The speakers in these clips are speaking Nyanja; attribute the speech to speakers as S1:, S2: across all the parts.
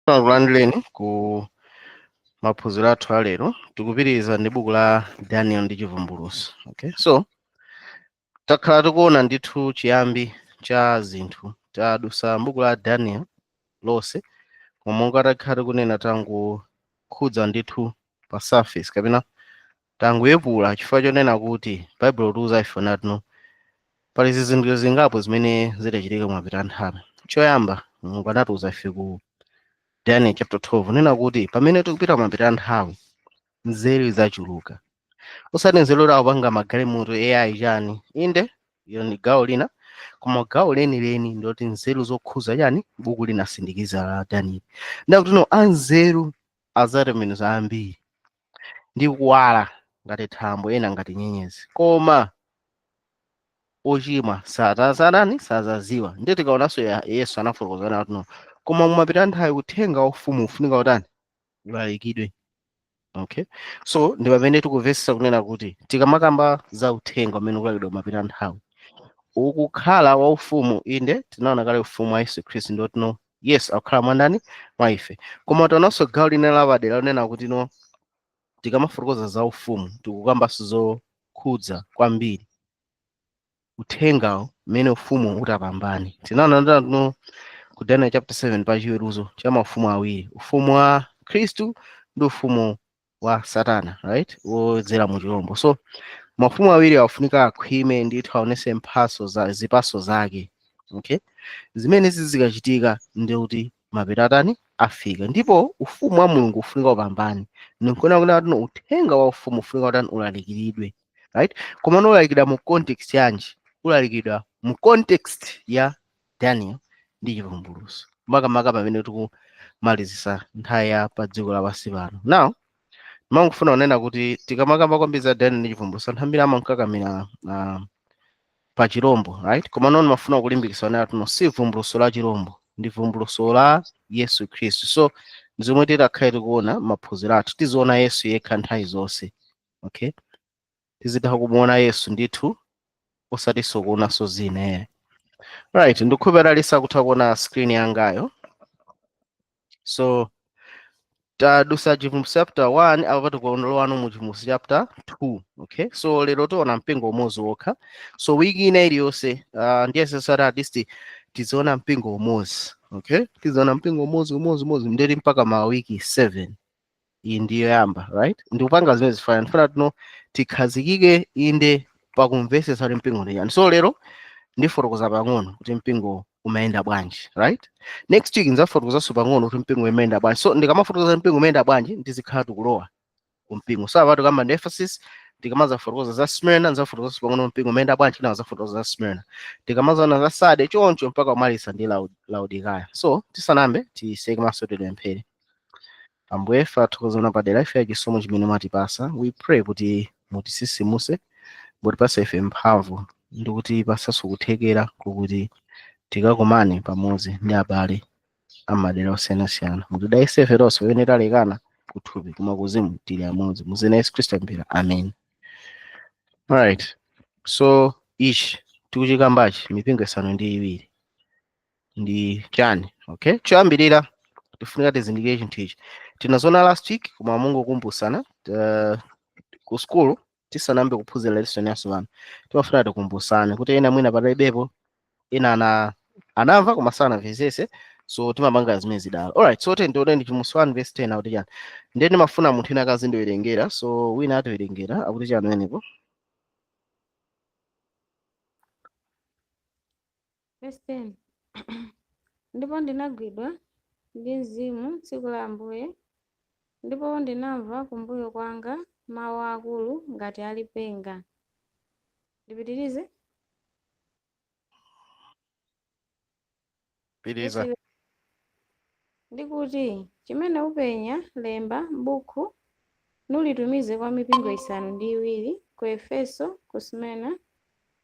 S1: Takulandireni ku maphunziro athu alero. Tikupitiriza ndi buku la Daniel ndi Chivumbulutso. Okay, so takhala tikuona ndithu chiyambi cha zinthu, tadusa m'buku la Daniel lonse, koma monga takhala tikunena tangokhudza ndithu pa surface kapena tangoyepula, chifukwa chonena kuti Baibulo litiuza ife natino pali zizindikiro zingapo zimene zidachitika mwapita nthawi. Choyamba, Mulungu anatiuza ife ku Daniel chapter 12 nena kuti pamene tikupita mwapita nthawi nzeru zachuluka, osati nzeru akupanga magalimoto, AI, chani, inde iyo ndi gawo lina, koma gawo lenileni ndoti nzeru zokhuza chani, buku linasindikiza la Daniel, ndakuti no anzeru azatembenuza ambiri ndi kuwala ngati thambo, ena ngati nyenyezi, koma ochimwa satazanani sazaziwa. Ndiye tikaonanso Yesu anafotokozana kuti no, koma mumapita nthawi uthenga wa ufumu ufunika utani, ulalikidwe. Okay, so ndi pamene tikumvetsetsa kunena kuti tikamakamba za uthenga umene ukulalikidwa mumapita nthawi ukukhala wa ufumu, inde tinaona kale ufumu wa Yesu Khristu, ndoti no Yesu akukhala mwandani, mwa ife. Koma tionanso gawo lina lapadera lonena kuti no tikamafotokoza za ufumu tikukambanso zokhudza kwambiri uthengawo mmene ufumu utapambane. Tinaona no ku Daniel chapter 7 pa chiweruzo cha mafumu awiri, ufumu wa Khristu ndi ufumu wa Satana, right, wodzera mu chirombo. So mafumu awiri afunika akhwime ndithu, aonese mphaso za zipaso zake. Okay, zimene zikachitika ndi kuti mapeto atani, afika, ndipo ufumu wa Mulungu ufunika upambane. Nikuona kuti no uthenga wa ufumu ufunika utani, ulalikiridwe, right? Koma ulalikidwa mu context yanji? Ulalikidwa mu context ya Daniel ndi Chivumbulutso, makamaka pamene tikumalizisa nthawi ya pa dziko lapansi pano. Now mangofuna kunena kuti tikamakamba kwambiri za Daniel ndi Chivumbulutso, anthu ambiri amankakamira pa chirombo, right? Koma nono mafuna kulimbikitsa kunena kuti no, si vumbulutso la chirombo, ndi vumbulutso la Yesu Khristu. So zomwe titakhale tikuona maphunziro athu, tiziona Yesu yekha nthawi zonse. Okay, tizitha kumuona Yesu ndithu, osatinso kuonanso zina ere. Right, ndikukhulupirira alisa kutha kuona screen yangayo. So tadusa Chivumbulutso chapter 1, apo tikulowa mu Chivumbulutso chapter 2. Okay, so lero tiona mpingo umodzi wokha. So wiki ina iliyonse ndiye sesati at least tiziona mpingo umodzi. Okay, tiziona mpingo umodzi umodzi umodzi ndeti mpaka ma wiki 7. Iyi ndiyo yamba, right? Ndikupanga zimene zifana, ndifuna tino tikhazikike inde pakumvetsetsa kuti mpingo ndi chani. So lero ndifotokoza pang'ono kuti mpingo umayenda bwanji, right? Next week ndidzafotokozanso pang'ono kuti mpingo umayenda bwanji. So ndikamafotokoza mpingo umayenda bwanji, ndizikhala tikulowa kumpingo. So apa tikamba ndi Ephesus, tikamazafotokoza za Smyrna ndidzafotokozanso pang'ono mpingo umayenda bwanji, kina zafotokoza za Smyrna, tikamazana za Sade, choncho mpaka kumalisa ndi Laodikaya. So tisanambe tiseke maso tipemphere. Ambuye ife athokozana padera ife ya chisomo chimene mwatipasa. We pray kuti mutisisimuse, mutipase ife mphamvu ndi kutipasanso kuthekera kukuti tikakumane pamodzi ndi abale amadera osiyanasiyana. Mutidalitse ife tonse pamene talekana kuthupi koma kuzimu tili amodzi. Mu dzina la Yesu Khristu tapemphera, amen. Alright, so ichi tikuchikambachi mipingo isanu ndi iwiri ndi chani? Okay, choyambirira tifunika tizindikire chinthu ichi, tinazona last week koma mungokumbusana. Ku school tisanambe kuphunzira lesson yaso pano timafuna tikumbusane kuti ena mwina patalibepo, ena anamva koma sanamvetsetse, so timapanga zimene zidala. Alright, so tione ndi Chivumbulutso 1 verse 10 akuti chani. Ndiye ndimafuna munthu ina akazindiwerengera, so wina atiwerengera akuti chani wenepo.
S2: Verse 10. Ndipo ndinagwidwa ndi mzimu tsiku la Ambuye, ndipo ndinamva kumbuyo kwanga mawu akulu ngati a lipenga. Ndipitirize?
S1: Pitiriza.
S2: Verse 11. Ndikuti, chimene upenya lemba m'buku, nulitumize kwa mipingo isanu ndi iwiri, ku Efeso, ku Smyrna,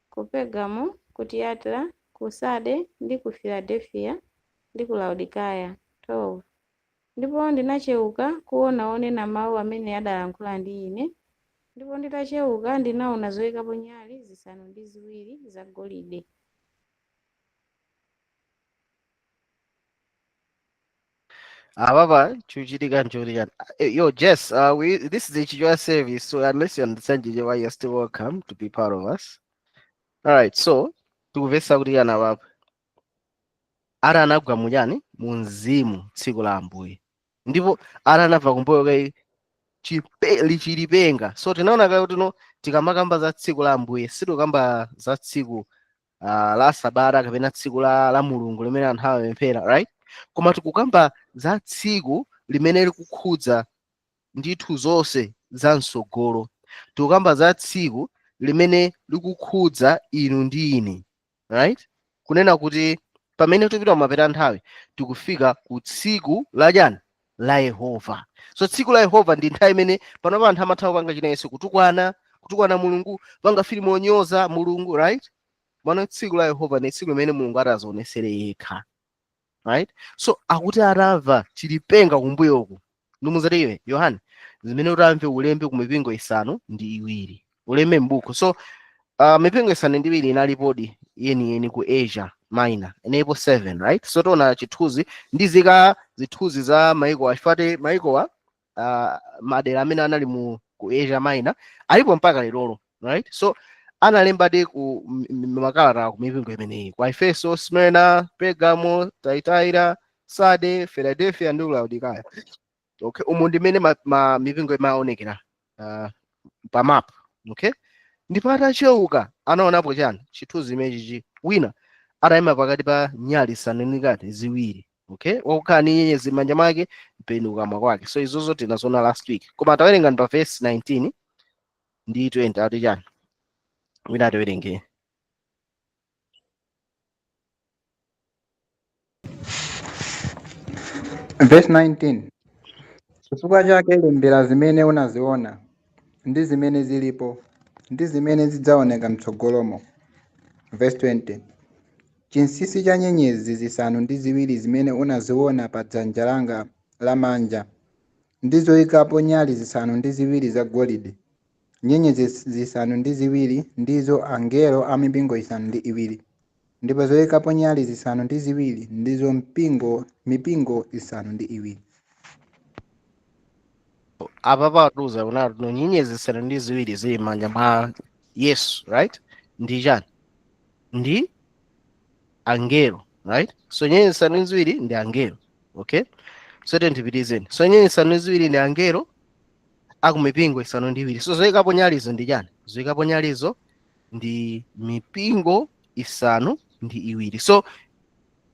S2: ku Pergamo, ku Tiyatira, ku Sade, ndi ku Filadefiya, ndi ku Laodikaya. 12 ndipo ndinacheuka kuona wonena mawu amene adalankhula ndi ine, ndipo nditacheuka ndinaona zoyikapo nyali zisanu ndi ziwiri zagolide.
S1: Apapa chuchitika nchoti chani? Yo, Jess, we this is a Chichewa service, so unless you understand Chichewa, you're still welcome to be part of us. All right, so tikuvesa kuti yana apapa ara anagwa muchani, mu mzimu, tsiku la Ambuye, ndipo ara anabva kumbuyo kai lichilipenga. So tinaona kale kuti no, tikamakamba za tsiku la Ambuye sitikukamba za tsiku la sabata kapena tsiku la Mulungu limene anthu amapemphera, right? Koma tikukamba za tsiku limene likukhudza ndithu zonse za msogolo. Tikukamba za tsiku limene likukhudza inu ndi ine, right? Kunena kuti pamene tikupita kumapeto nthawi, tikufika ku tsiku la chani? La Yehova. So tsiku la Yehova ndi nthawi imene panopa anthu amatha kupanga chinenso, kutukwana Mulungu, panga filimu onyoza Mulungu, right? Mwana, tsiku la Yehova ndi tsiku limene Mulungu atazionesere yekha, right? So akuti atamva chilipenga kumbuyoku, ndimuzati iwe Yohane, zimene utamve ulembe ku mipingo isanu ndi iwiri, ulembe m'buku. So mipingo isanu ndi iwiri inalipodi yeniyeni ku Asia Minor, inalipo 7, right? So tiona chithunzi ndi zika zithunzi za maiko achifate maikowa, madera amene anali mu ku Asia Minor alipo mpaka lerolo, right? So analembadi ku makalata ku mipingo imeneyi: kwa Efeso, Smyrna, Pergamo, Thyatira, Sade, Philadelphia ndi Laodikaya. Okay, umu ndimene ma mipingo imaonekera pa map. Okay, ndipo atacheuka anaonapo chani? Chithunzi imenechi, wina atayima pakati pa nyali zisanu ndi ziwiri, okay, wakukhala ndi nyenyezi m'manja mwake, mpeni kukamwa kwake. So izozo tinazoona last week, koma tawerenga pa verse 19 ndi 20, ati chani? Wina atiwerenge.
S3: Verse 19. Chifukwa chake lembera zimene unaziona, ndi zimene zilipo, ndi zimene zidzaoneka mtsogolomo. Verse 20. Chinsinsi cha nyenyezi zisanu ndi ziwiri zimene unaziona pa dzanja langa lamanja, ndi zoyikapo nyali zisanu ndi ziwiri zagolide. Nyenyezi zisanu ndi ziwiri ndizo angelo a mipingo isanu ndi iwiri, ndipo zoyikapo nyali zisanu ndi ziwiri ndizo mipingo isanu ndi iwiri.
S1: Apa patuza kunati no, nyenyezi zisanu ndi ziwiri zili m'manja mwa Yesu, right? Ndi chani? Ndi angelo, right? So nyenyezi zisanu ndi ziwiri ndi angelo. Okay, so tiyeni. So nyenyezi zisanu ndi ziwiri ndi angelo akumipingo isanu ndi iwiri. So zoyikapo nyalizo ndi chani? Zoyikapo nyalizo ndi mipingo isanu ndi iwiri. So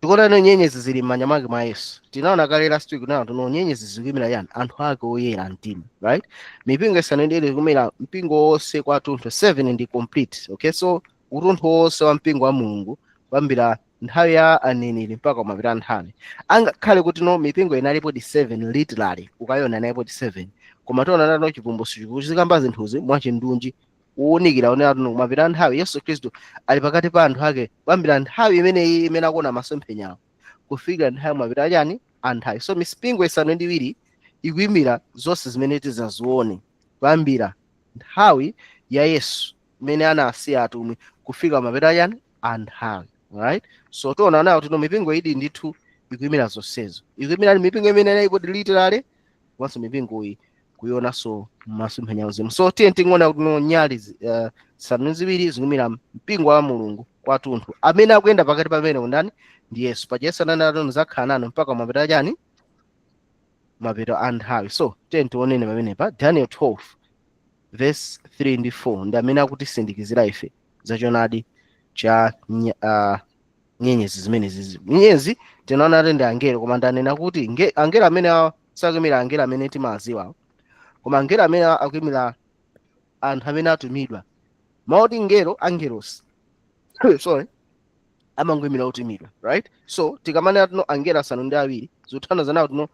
S1: tikuona nyenyezi zili m'manja mwake mwa Yesu. Tinaona kale last week nawo tuno nyenyezi zikuyimira chani? Anthu ake oyera mtima, right? Mipingo isanu ndi iwiri ikuyimira mpingo wonse kwathunthu. 7 ndi complete. Okay, so utunthu wonse wa mpingo wa Mulungu kuyambira nthawi ya aneneri mpaka kumapita nthawi, angakhale kuti no, mipingo inalipo di 7, literally ukayona inalipo di 7, koma tiona nano chivumbulutso chikuzikamba zinthuzi mwachindunji kuwunikira onera tuno kumapita nthawi Yesu Khristu ali pakati pa anthu ake kuyambira nthawi imeneyi imene akuona masomphenyawo kufikira nthawi mapita chani? Anthawi. So mipingo isanu ndi iwiri ikuyimira zonse zimene tizazione kuyambira nthawi ya Yesu imene anasiya atumwi kufika mapita chani? Anthawi, right? So tiona nawo tino mipingo idi ndithu ikuyimira zonsezo, ikuyimira mipingo imene inalipo literally komanso mipingo iyi kuionanso masomphenya auzimu. So tiye ting'ona kuti no, nyali zisanu ndi ziwiri zikuyimira mpingo wa Mulungu kwathunthu. Amene akuyenda pakati pamene ndani? Ndi Yesu. Paja Yesu ananena kuti zakhala nanu mpaka mapeto achani? Mapeto a nthawi. So tiye tionene pamenepa Daniel 12 verse 3 ndi 4, ndi amene akutisindikizira ife zachoonadi cha nyenyezi zimenezi. Nyenyezi tinaona kuti ndi angelo, koma ndanena kuti angelo amene awa sakuyimira angelo amene timaziwa, koma angelo amene akuyimira anthu amene atumidwa. Maoti ngelo, angelos, sorry, amangoyimira otumidwa, right? So tikamanena tino angelo asanu ndi awiri, zikuthandiza nawo tino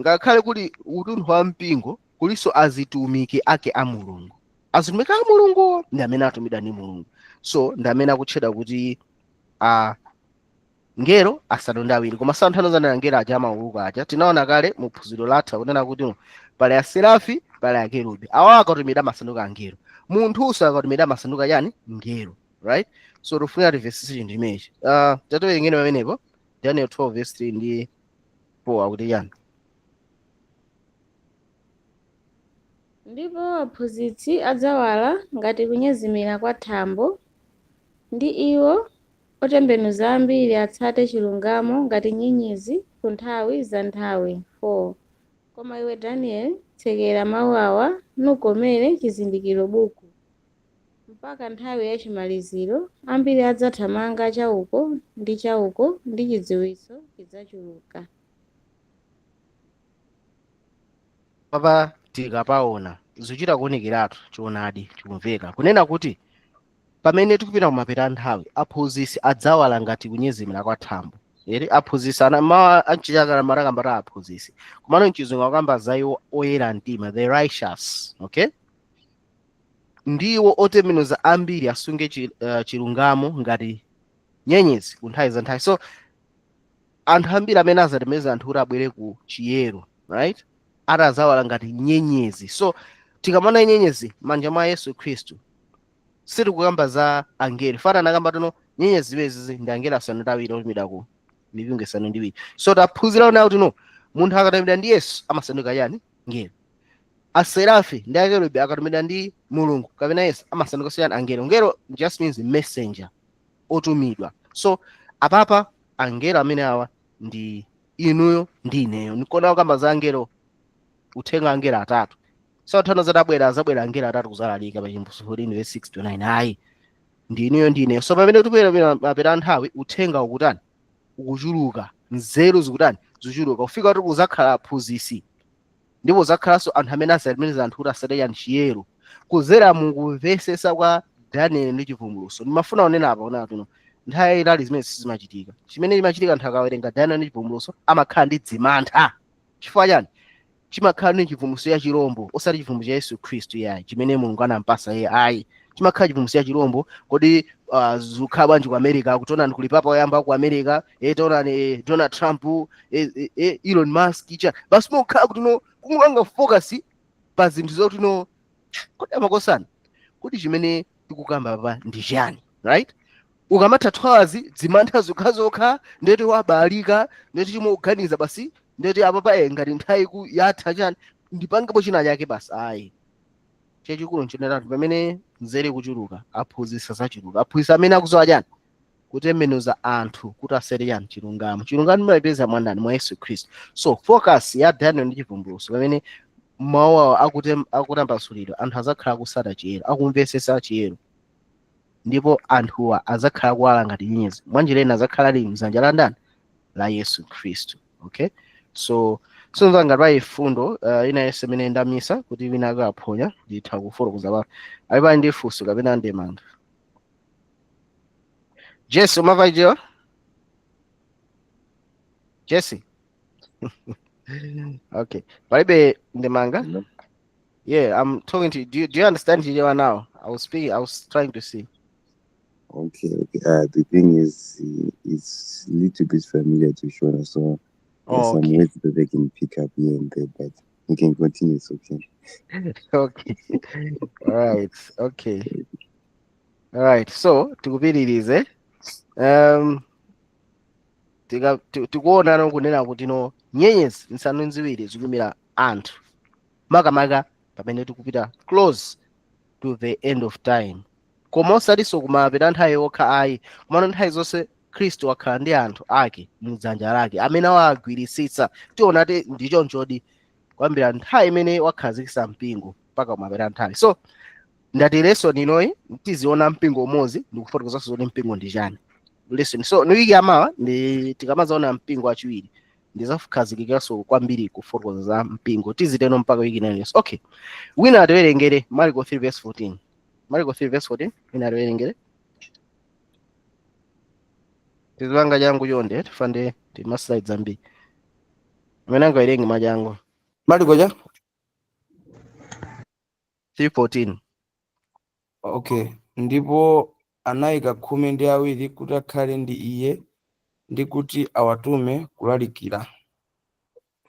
S1: ngakhale kuli utunthu wa mpingo, kulinso azitumiki ake a Mulungu. Azitumiki a Mulungu ndi amene atumidwa ndi Mulungu, so ndi amene akutchedwa kuti a ngelo asanu ndi awiri. Koma santhano ndi angelo aja amauluka aja tinaona kale mu phunziro latha kunena kuti no, pali aserafi, pali akerubi. Awa akatumidwa amasanduka angelo, munthunso akatumidwa amasanduka chani? Ngelo, right? So tifunika timvetsetse chinthu chimenechi. Tatiwerengeni pamenepo Daniel 12 verse 3 ndi 4 akuti chani?
S2: Ndipo aphunzitsi adzawala ngati kunyezimira kwa thambo, ndi iwo otembenuza ambiri atsate chilungamo ngati nyenyezi ku nthawi za nthawi. 4 Koma iwe Danieli, tsekera mawu awa nukomere chizindikiro buku, mpaka nthawi ya chimaliziro. Ambiri adzathamanga chauko ndi chauko, ndi chidziwitso chidzachuluka.
S1: Papa tikapaona zikuchita kuonekeratu, choonadi chikumveka kunena kuti pamene tikupita kumapeto a nthawi, aphunzitsi adzawala ngati kunyezimira kwa thambo. Ere aphunzitsi ana mawa anchichakala marakamba ta aphunzitsi, komano mchizungu akamba za iwo oyera mtima, the righteous, okay? Ndiwo otembenuza ambiri asunge chilungamo ngati nyenyezi ku nthawi za nthawi. So anthu ambiri amene azatemeza anthu kuti abwere ku chiyero, right, atazawala ngati nyenyezi. So tikamana nyenyezi manja mwa Yesu Khristu, sitikukamba za angelo. Fana anakamba tono nyenyezi zimenezi ndi angelo asanu ndi awiri otumidwa ku mipingo isanu ndi iwiri. So taphunzira nawo tino munthu akatumidwa ndi Yesu amasanduka chani? Ngelo. Aserafi ndi akerubi akatumidwa ndi Mulungu kapena Yesu amasanduka chani? Angelo. Ngelo just means messenger, otumidwa. So apapa angelo amene awa ndi inuyo ndi ineyo. Nikona kukamba za angelo, uthenga angelo atatu. So thano zadabwera, azabwera angelo atatu kuzalalika pa Chivumbulutso 14 verse 6 to 9. Ayi, ndi inuyo ndi ineyo. So pamene tikupita mapeto a nthawi, uthenga ukutani? Ukuchuluka. Nzeru zikutani? Zikuchuluka, kufika kuti kuzakhala aphunzitsi, ndipo kuzakhalanso anthu amene azatembeneza anthu kuti asate chani? Chiyero, kuzera mukumvesesa kwa Daniel ndi Chivumbulutso. Ndimafuna kunena apa kunena tuno nthawi yayitali zimene sizimachitika. Chimene chimachitika, anthu akawerenga Daniel ndi Chivumbulutso amakhala ndi dzimantha. Chifukwa chani? Chimakhala ndi chivumbulutso ya chirombo, osati chivumbulutso cha Yesu Khristu yayi, chimene Mulungu anampasa iye ayi. Chimakhala chivumbulutso ya chirombo. Kodi zikukhala bwanji ku America? Kutionani kuli papa oyamba ku America, taonani, Donald Trump, Elon Musk, cha basi mukhala kuti no kumanga focus pa zinthu zoti no kodi amakosana kuti chimene tikukamba pa ndi chani, right? Ukamatha 2 hours dzimantha zokhazokha, ndeti wabalika, ndeti chimwe kuganiza basi, ndeti apapa ngati nthawi ku yatha chani, ndipangepo china chake basi. Ayi, chachikulu nchonera pamene nzeru kuchuluka, aphunzitsa zachuluka, aphunzitsa amene akuzowa chani? Kutembenuza anthu kuti asere chani? Chilungamo. Chilungamo timalipeza mwandani? Mwa Yesu Khristu. So focus ya Daniel ndi Chivumbulutso, pamene mawu awo akutambasulidwa, anthu azakhala akusata chiyero, akumvesesa chiyero, ndipo anthuwa azakhala kuwala ngati nyenyezi. Mwanjira ina azakhala ali mdzanja la ndani? La Yesu Khristu, okay? So sinza ngati pali fundo ina yense imene ndamisa kuti wina akaphonya, nditha kufotokoza pa ali pali ndi funso kapena ndemanga. Jesse, umava ijewa Jesse? Okay, palibe ndemanga.
S4: No.
S1: Yeah, I'm talking to you. Do you understand Chichewa now? I was speaking, I was trying to see.
S4: Okay. The thing is, it's a little bit familiar to Shona, so there's
S1: Oh,
S4: some
S1: okay.
S4: words that I can pick up here and there, but you can continue. It's okay.
S1: Okay, all right, okay, all right. So tikupitirize. Tikuona kunena kuti no nyenyezi nsanu ziwiri zikumira anthu, makamaka pamene tikupita close to the end of time, koma osatinso kumapita nthawi yokha ayi, komano nthawi zonse Khristu wakhala ndi anthu ake mdzanja lake amene awagwirisitsa. Tiona ti ndichonchodi kuyambira nthawi imene wakhazikitsa mpingo mpaka kumapita nthawi. So ndati lesson inoyi tiziona mpingo umodzi ndikufotokozanso zoti mpingo ndi chani lesson. So ni wiki yamawa ndi tikamazaona mpingo wachiwiri, ndizakhazikikanso kwambiri kufotokoza za mpingo. Tiziteno mpaka wiki inayonso, okay? Wina atiwerengere Marko 3 verse 14. Marko 3 verse 14, wina atiwerengere. Tizipanga changu chonde, tifande tima slides ambiri. Amene angawerenge mwachangu.
S5: Mariko cha
S1: 3:14.
S5: Okay. Ndipo anayika 12 kuti akhale ndi iye ndi kuti awatume kulalikira.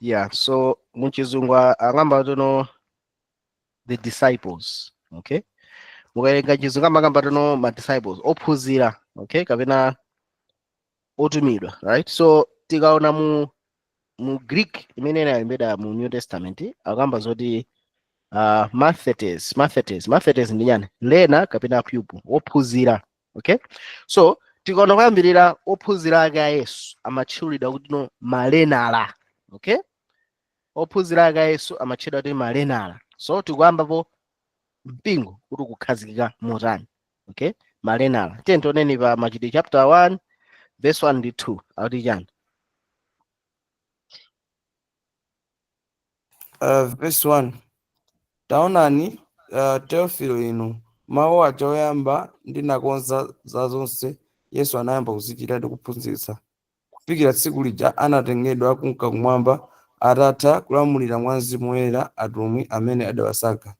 S1: Yeah, so muchizungu akamba tono the disciples, okay? Mukawerenga Chizungu amakamba tono ma disciples, ophunzira, okay, kapena otumidwa, right? So tikaona mu Mu Greek imene inalembedwa mu New Testament akamba zoti mathetes. Mathetes, mathetes ndi chani? Learner kapena pupil, wophunzira. Okay, so tikaona kuyambirira, ophunzira ake a Yesu amatchulidwa kuti no malenala. Okay, ophunzira ake a Yesu amatchedwa kuti malenala. So tikuyambapo mpingo kuti kukhazikika motani. Okay, malenala. Tiye tioneni pa Machitidwe chapter 1 verse 1 ndi 2, akuti chani?
S5: Verse 1. Taonani, Teofilo inu, mawu aja oyamba ndinakonza za zonse Yesu anayamba kuzichita ndi kuphunzitsa, kufikira tsiku lija anatengedwa kunka kumwamba, atatha kulamulira mwa Mzimu Woyera atumwi amene adawasankha.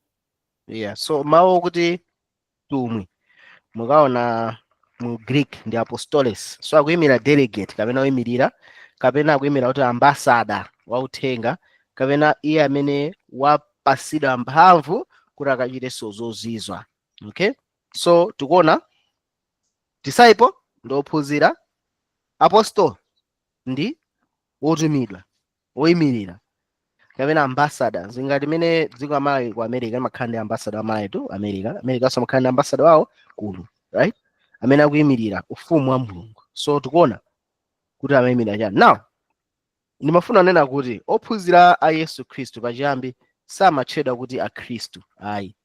S1: Yeah, so mawu okuti tumwi mukaona mu Greek ndi apostoles. So akuyimira delegate kapena oyimirira, kapena akuyimira kuti ambassador wauthenga, kapena iye amene wapasidwa mphamvu kuti akachitenso zozizwa. Okay, so tikuona disciple ndi ophunzira, apostle ndi wotumidwa, woyimirira kapena ambassador. Zingati mene dziko la Malawi ku America limakhala ndi ambassador wa Malawi to America, America so amakhala ndi ambassador wawo kuno, right, amene akuyimirira ufumu wa Mulungu. So tikuona kuti amayimirira chani. Now ndimafuna kunena kuti ophunzira a Yesu Khristu pachiyambi samatchedwa kuti akhristu ayi.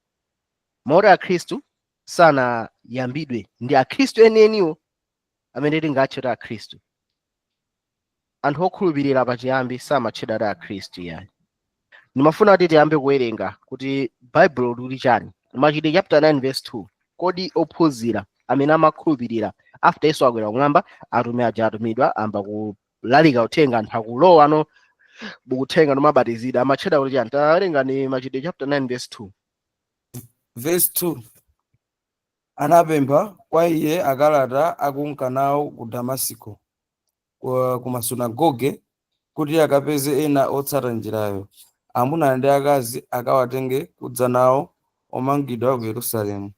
S1: Mawu akhristu sanayambidwe ndi akhristu enieniwo amene tingatche kuti akhristu. Anthu okhulupirira pachiyambi samatchedwa kuti akhristu yayi. Ndimafuna kuti tiyambe kuwerenga kuti Baibulo likuti chani. Machitidwe chapter 9 verse 2. Kodi ophunzira amene amakhulupirira after Yesu akwera kumwamba, atumwi aja atumidwa, amba kulalika uthenga, anthu akulowa ano bukuthenga nomabatizidwa, amatchedwa kuti chani? Tawerenga ni Machitidwe chapter 9 verse 2.
S5: Verse 2. Anapempha kwa iye akalata akunka nawo ku Damasiko, ku masunagoge, kuti akapeze ena otsata njirayo, amuna ndi akazi, akawatenge kudza nawo omangidwa ku Yerusalemu.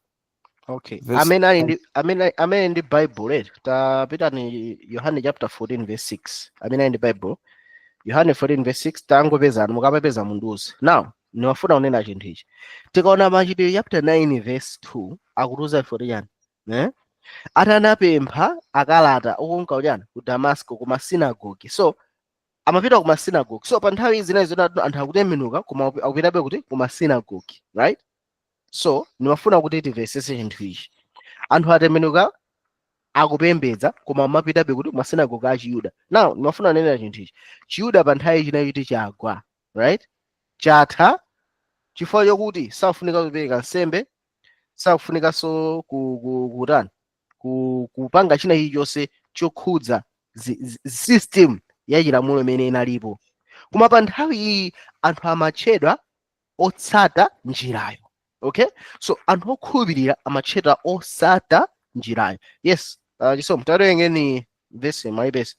S1: Okay.
S5: Verse
S1: Amene ali ndi Bible eti, tapitani Yohane chapter 14 verse 6. Amene ali ndi Bible, Yohane 14 verse 6, tangopezani, mukapepeza munduze. Now ndimafuna kunena chinthu ichi. Tikaona Machitidwe chapter 9 verse 2, akutiuza ife kuti chani? Eh? Atanapempha akalata okunka kuchani? Ku Damasco, ku masinagogi. So amapita ku masinagogi. So pa nthawi zinayi zoti anthu akutembenuka, koma akupitabe kuti ku masinagogi, right? So ndimafuna kuti timvetsetse chinthu ichi. Anthu atembenuka, akupembedza, koma amapitabe kuti masinagogi a Chiyuda. Now ndimafuna kunena chinthu ichi. Chiyuda pa nthawi chinayi chiti chagwa, right? Chatha, chifukwa chokuti safunika kupereka nsembe, sakufunikanso kutani, kupanga china chilichonse chokhudza system ya chilamulo imene inalipo. Koma pa nthawi iyi anthu amatchedwa otsata njirayo. Okay, so anthu okhulupirira amatchedwa otsata njirayo. Yes, Chisomo, tawerengeni verse mwaipesa.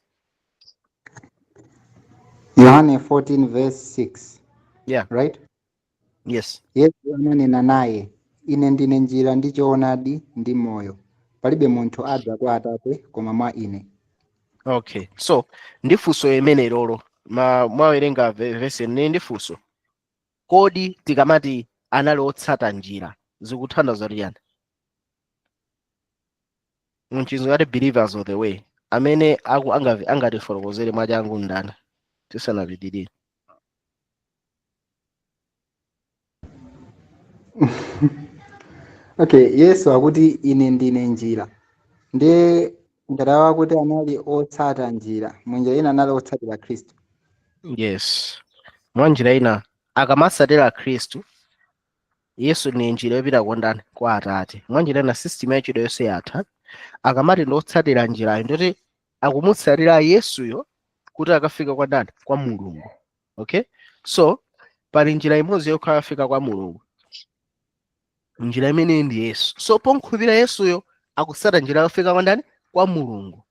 S3: Yohane 14 verse 6.
S1: Yeah.
S3: Right?
S1: Yes.
S3: Yesu ananena naye, Ine ndine njira ndi choonadi ndi moyo. Palibe munthu adza kwa Atate koma mwa ine.
S1: Okay, so ndi funso imene lolo ma mwawerenga verse ndi funso. Kodi tikamati anali otsata njira zikuthandiza kuti chani? Mchizungu ati believers of the way. Amene aku angatifotokozere mwachangu ndani tisanapitirire?
S3: Okay, Yesu akuti ine ndine njira. Ndiye ngati akuti anali otsata njira, munjira ina anali otsatira Khristu.
S1: Yes, mwa njira ina akamatsatira Khristu, Yesu ni njira yopita kwa ndani? Kwa Atate. Mwa njira ina system ya Chiyuda yonse yatha. Akamati ndi otsatira njirayo, ndoti akumutsatira Yesuyo kuti akafika kwa ndani? Kwa Mulungu. Okay, so pali njira imodzi yokha yofika kwa Mulungu, njira imeneyi ndi Yesu. So pomkhulupirira Yesuyo akutsata njira yofika kwa ndani? Kwa Mulungu.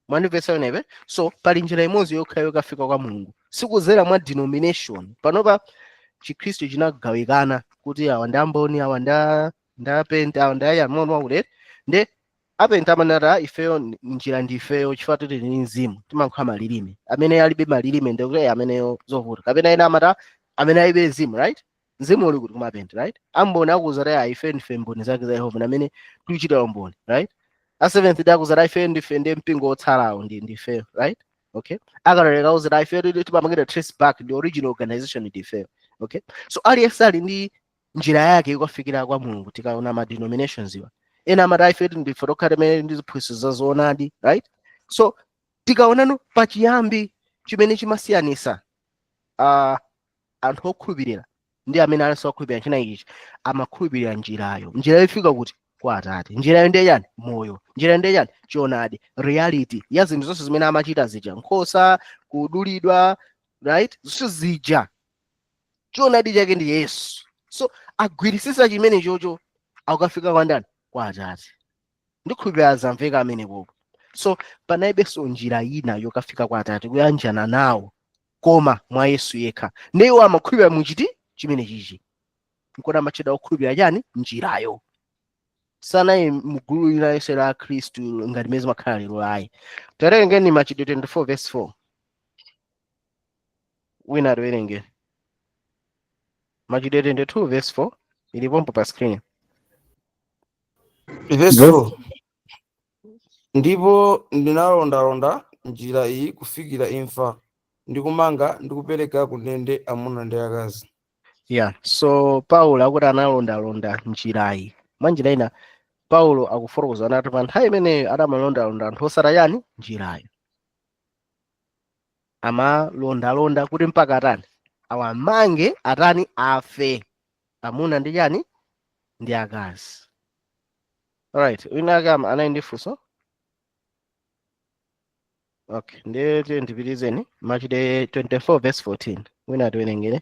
S1: Mwandimvetsa inepe? So pali njira imodzi yokha yokafika kwa Mulungu, sikuzera mwa denomination. Panopa Chikhristu chinagawikana kuti awa ndi amboni, awa ndi apente, awa ndi ayamoni wakuti nde Apenta amanati ifeyo njira ndi ifeyo chifukwa tili ndi mzimu, timayankhula malilime. Amene alibe malilime ndikuti ameneyo zovuta. Kapena ena amati amene alibe mzimu, right? Mzimu uli kuti kumapenta, right? Amboni akuza kuti ife ndife mboni zake za Yehova amene tikuchita umboni, right? A Seventh Day akuza kuti ife ndife ndi mpingo wotsalawo ndi ndifeyo, right? Okay, Akatolika akuza kuti ife timapangidwa trace back the original organization ndi ifeyo. Okay, so aliyense ali ndi njira yake yokafikira kwa Mulungu. Tikaona ma denominations iwa, ena amati ife ndife tokha timene ndi ziphunzitso za zoonadi, right? So tikaonano pachiyambi chimene chimasiyanisa anthu okhulupirira ndi amene alinso okhulupirira china ichi, amakhulupirira njirayo, njira yofika kuti kwa Atate. Njirayo ndiye chani? Moyo. Njirayo ndiye chani? Choonadi. Reality ya zinthu zonse zimene amachita zija, nkhosa kudulidwa, right? Zonse zija choonadi chake ndi Yesu. So agwirisisa chimene chocho akukafika kwa ndani? Kwa Atate. Ndikhulupirira zamveka amenepopo. So panalibenso njira ina yokafika kwa Atate kuyanjana nawo koma mwa Yesu yekha. Ndi iwo amakhulupirira muchiti chimene chichi, nkona amatchedwa okhulupirira chani? Njirayo. Sanayi mgulu lina la Khristu ngati mene zimakhala lero ayi. Tawerengeni Machitidwe 24 verse 4. Wina atiwerenge Machitidwe 22 verse 4, ilipompo pa screen.
S5: Verse 4: Ndipo ndinalondalonda njira iyi kufikira imfa, ndi kumanga ndi kupereka kundende amuna ndi akazi.
S1: Yeah, so Paulo akuti analondalonda njirayi. Mwa njira ina Paulo akufotokoza anati pa nthawi imeneyo adamalondalonda anthu osata yani? Njirayo. Amalondalonda kuti mpaka atani? Awamange, atani? Afe, amuna ndi chani? Ndi akazi. Alright, wina ake anali ndi funso? Okay, ndiye ndipitizeni Machitidwe 24 verse 14. Wina atiwerengere.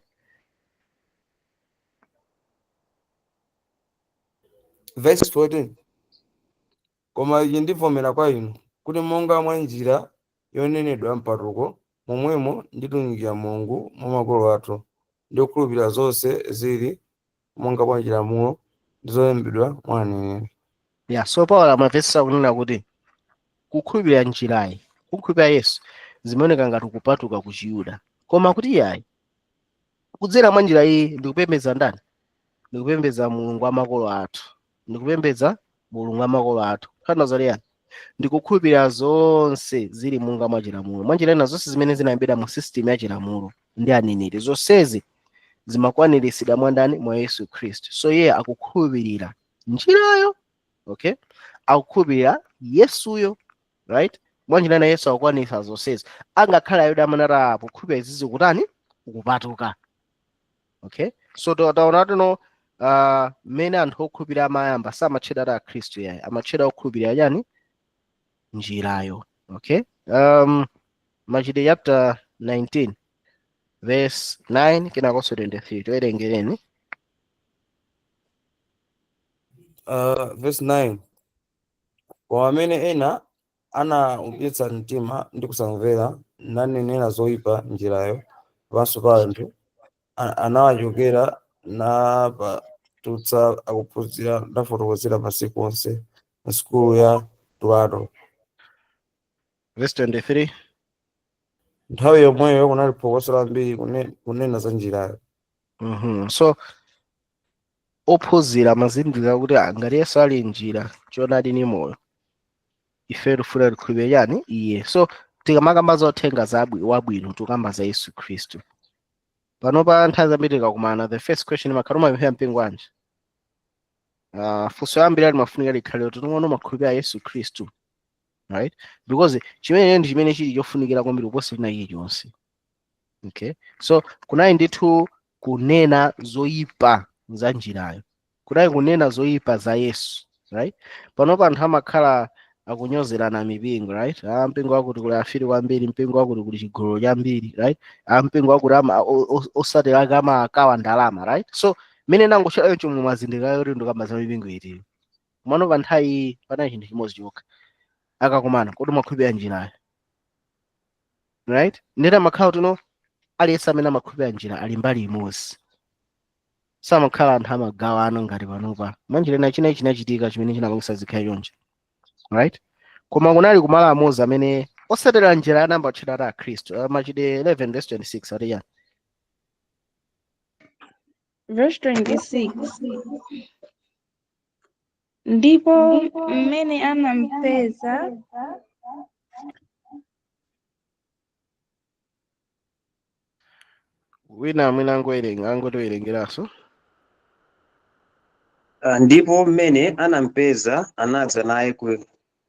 S5: Verse 14: Koma ichi ndivomera kwa inu, kuti monga mwa njira yonenedwa mpatuko, momwemo nditumikira Mulungu mwa makolo athu, ndi kukhulupirira zonse zili monga mwa chilamulo ndi zolembedwa mwa aneneri.
S1: Yeah, so Paulo amavesa kunena kuti kukhulupirira njirayi, kukhulupirira Yesu, zimaoneka ngati kupatuka ku Chiyuda, koma kuti iyayi, kudzera mwa njira iyi ndikupembedza ndani? Ndikupembedza Mulungu wa makolo athu. Ndikupembedza Mulungu wa makolo athu kutanthauza liyani? Ndikukhulupirira zonse zili monga mwa chilamulo. Mwa njira ina zonse zimene zinalembedwa mu system ya chilamulo ndi aneneri, zonsezi zimakwaniritsidwa mwa ndani? Mwa Yesu Khristu. So iye akukhulupirira njirayo, okay, akukhulupirira Yesuyo, right? Mwa njira ina Yesu akukwaniritsa zonsezi. Angakhale Ayuda amanati apo kukhulupirira izizi kutani? Kupatuka. Okay, so taona tino mmene anthu okhulupirira amayamba samatchedwa ati akhristu yayi, amatchedwa okhulupirira chani? Njirayo. Okay, Machitidwe chapter 19 verse 9 kenakonso 23, tiwerengereni.
S5: Verse 9: Koma amene ena anawupitsa mtima ndi kusamvera, nanenera zoyipa njirayo pamaso pa anthu, anawachokera napatutsa akuphunzira, nafotokozera masiku onse m'sukulu ya Turato.
S1: Verse 23.
S5: Nthawi yomweyo kunali phokoso lambiri kunena za njirayo.
S1: So ophunzira amazindikira kuti ngati Yesu ali njira, choonadi ndi moyo, ife tifuna tikhulupirire chani? Iye. So tikamakamba za uthenga za wabwino, tikamba za Yesu Khristu. Panopa nthawi zambiri tikakumana, the first question imakhala, "Umapemphera mpingo wanji?" Funso yambiri limafunika likhale kuti ting'ono umakhulupirira Yesu Khristu, right? Because chimene ndi chimene chili chofunikira kwambiri kuposa china chilichonse. Okay, so kunali ndithu kunena zoyipa za njirayo, kunali kunena zoyipa za Yesu, right? Panopa anthu amakhala akunyozerana mipingo, right? Ah, mpingo wakuti kuli afiri kwambiri, mpingo wakuti kuli chigololo chambiri, right? Ah, mpingo wakuti ama osatira ake amakawa ndalama, right? So mene nangochera chomwe mwazindikira kuti ndikamba za mipingo itiyo. Komano pa nthawi iyi panali chinthu chimodzi chokha: akakumana, "Kodi umakhulupirira njirayo?" Right? Ndeti amakhala kuti aliyense amene amakhulupirira njira ali mbali imodzi, samakhala anthu amagawano ngati panopa. Mwanjira ina china chinachitika chimene chinapangisa zikhale choncho. Right, koma kunali kumalo amodzi amene osatira njira anayamba kutchedwa ati Akhristu. Machitidwe 11 verse 26 ati yani?
S2: Verse 26. Ndipo mmene anampeza
S1: Wina mwina angowerenga, angotiwerengeranso.
S6: Ndipo mmene anampeza anadza naye ku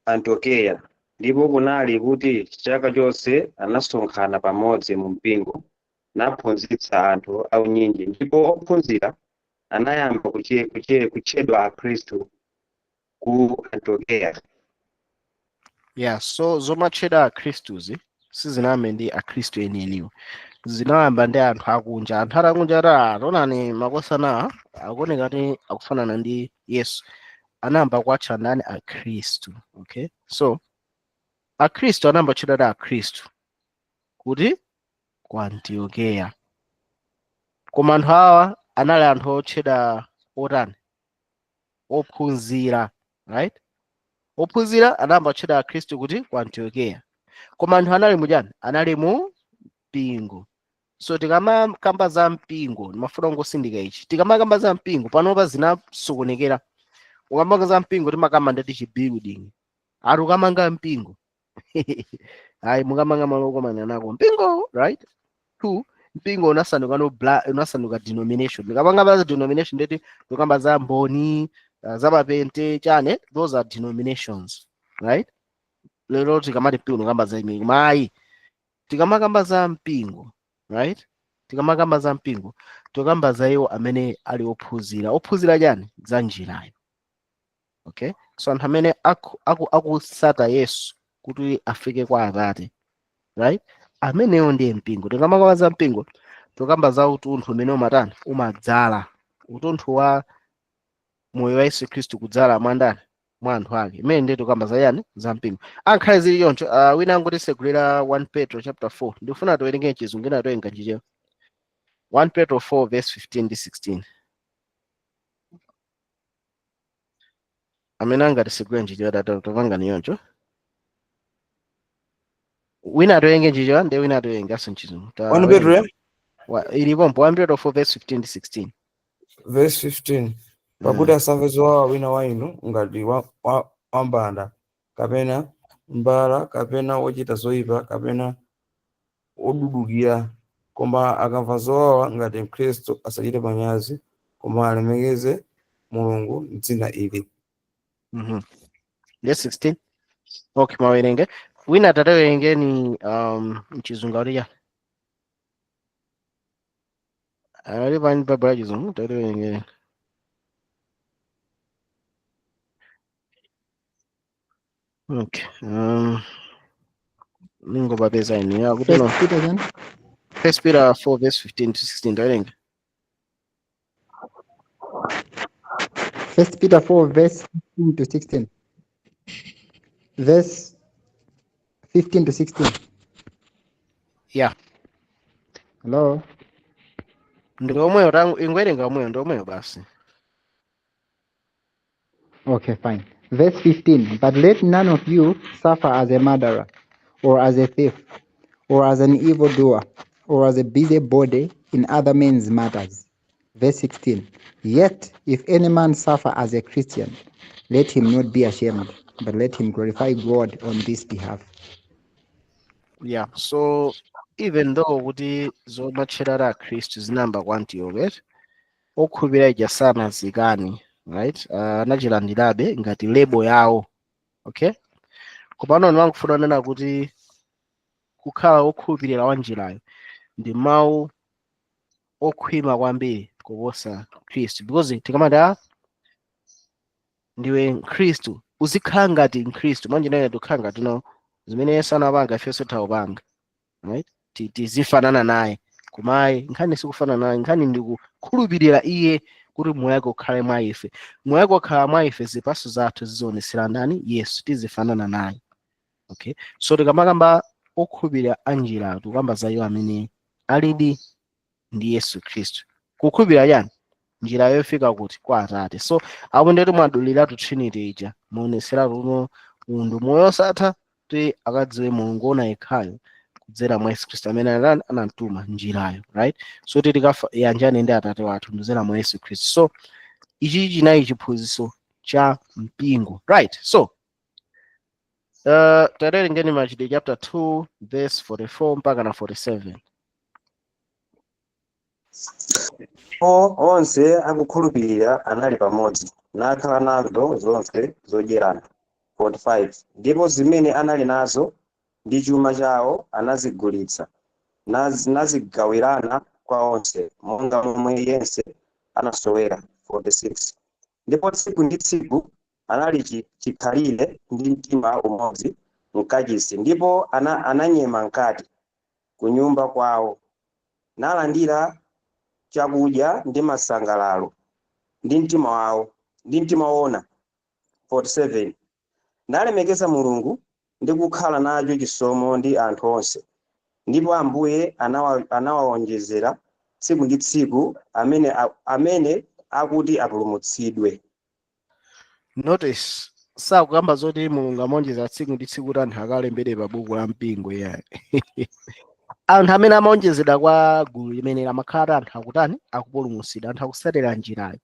S6: Antiokeya. Ndipo kunali kuti chaka chonse anasonkhana pamodzi mu mpingo, naphunzitsa anthu aunyinji. Ndipo ophunzira anayamba kutchedwa Akhristu ku Antiokeya.
S1: Yeah, so zomatchedwa Akhristuzi sizinayambe ndi Akhristu enieniwo, zinayamba ndi anthu akunja. Anthu atakunja ati, "Taonani makosana akuoneka kuti akufanana ndi Yesu," anayamba kuwatcha ndani? Akhristu. Okay, so Akhristu anayamba kutchedwa ati Akhristu kuti ku Antiokeya. Koma anthu awa anali anthu otchedwa otani? Ophunzira, right? Ophunzira anayamba kutchedwa Akhristu kuti ku Antiokeya, koma anthu anali muchani? Anali mu mpingo. So tikamakamba za mpingo, ndimafuna kungosindika ichi, tikamakamba za mpingo panopa zinasokonekera. Ukamanga za mpingo timakamba ndati chi building, ati ukamanga mpingo, ayi, mukamanga malo okomana nako mpingo, right? Two, mpingo unasanduka no bla, unasanduka denomination. Tikamanga za denomination ndeti tikamba za Mboni, za mapente chane, those are denominations, right? Lero tikamati mpingo tikamba za imene mayi, tikamakamba za mpingo, right, tikamakamba za mpingo tikamba za iwo amene ali ophunzira. Ophunzira chani? Za njirayo. Okay, so anthu amene akusata Yesu kuti afike kwa Atate, right, amenewo ndiye mpingo. Tikamakamba za mpingo tikamba za utunthu umene umatani? Umadzala utunthu wa moyo wa Yesu Khristu kudzala mwa ndani? Mwa anthu ake. Imene ndiye tikamba za yani? Za mpingo. Ankhale zili choncho. Wina angotisegulira 1 Petro chapter 4. Ndikufuna tiwerenge Chizungu, ina towerenga Chichewa. 1 Petro 4 verse 15 ndi 16. Amene angatisegulira Chichewa, topangani yoncho. Wina atowerenge Chichewa ndi wina atowerenganso Chizungu.
S5: 1 Petro ya?
S1: Ilipompo 1 Petro 4 verse 15 ndi 16.
S5: Verse 15. Pakuti asamve zowawa wina wa inu ngati wambanda kapena mbala kapena wochita zoyipa kapena wodudukira, koma akamva zowawa ngati Mkhristu asachite manyazi, koma alemekeze Mulungu m'dzina ili.
S1: Yes, 16. Okay, mawerenge. Wina tatawerengeni mchizungu akuti chani? Ali pani Bible ya Chizungu, tatawerengeni. Okay. Ningopapeza ine akuti
S3: First
S1: no.
S3: Peter chani?
S1: First Peter 4 verse 15 to 16, tawerenga.
S3: First Peter 4 verse 15 to 16. Verse 15 to 16.
S1: Yeah.
S3: Hello.
S1: Ndi omweyo, ingowerenga omweyo, ndi omweyo basi.
S3: Okay, fine. Verse 15. But let none of you suffer as a murderer, or as a thief, or as an evildoer, or as a busybody in other men's matters. Verse 16. Yet if any man suffer as a Christian, let him not be ashamed, but let him glorify God on this behalf.
S1: Yeah, so even though kuti zomatcherera Khristu zinayamba ku Antioch, right? Okhulupirira ija sanazikani, right? Anachilandirabe ngati label yawo. Okay? Kopano ndimangofuna kunena kuti kukhala wokhulupirira wa njirayo ndi mawu okhwima kwambiri kuposa Khristu, because tikamati ndiwe Mkhristu, uzikhala ngati Mkhristu, manje naye tikukhala ngati no zimene Yesu anapanga ifenso tawupanga, right? Tizifanana naye. Komayi nkhani sikufanana naye, nkhani ndi kukhulupirira iye kuti moyo wake ukhale mwa ife. Moyo wake ukhala mwa ife, zipatso zathu zizionesera ndani? Yesu, tizifanana naye. Okay, so tikamakamba okhulupirira anjira, tikukamba za iwo amene alidi ndi Yesu Khristu, kukhulupirira chani? Njira yofika kuti? Kwa Atate. So apo ndeti mwaduliratu Trinity ija, muoneseratu uno Uwu ndi moyo osatha, kuti akadziwe Mulungu ona yekhayo kudzera mwa Yesu Khristu amene anamtuma, njirayo, right? So tikafa yanjane ndi Atate wathu kudzera mwa Yesu Khristu. So ichi chinali chiphunzitso cha mpingo, right? So tawerengeni Machitidwe chapter 2 verse 44 mpaka na 47.
S6: Ndipo onse akukhulupirira anali pamodzi, nakhala nazo zonse zodyerana. 45 Ndipo zimene anali nazo ndi chuma chawo anazigulitsa, nazigawirana kwa onse, monga momwe yense anasowera. 46 Ndipo tsiku ndi tsiku anali chikhalire ndi mtima umodzi mkachisi, ndipo ananyema mkate ku nyumba kwawo, nalandira chakudya ndi masangalalo ndi mtima wawo ndi mtima wona. 47 Nalemekeza Mulungu ndi kukhala nacho chisomo ndi anthu onse. Ndipo Ambuye anawawonjezera tsiku ndi tsiku amene akuti apulumutsidwe.
S1: Notice, sakukamba zoti Mulungu amaonjeza tsiku ndi tsiku kuti anthu akalembedwe pa buku la mpingo, yayi. Anthu amene amaonjezedwa kwa gulu limene amakhala anthu akutani? Akupulumutsidwa, anthu akusatira njirayo.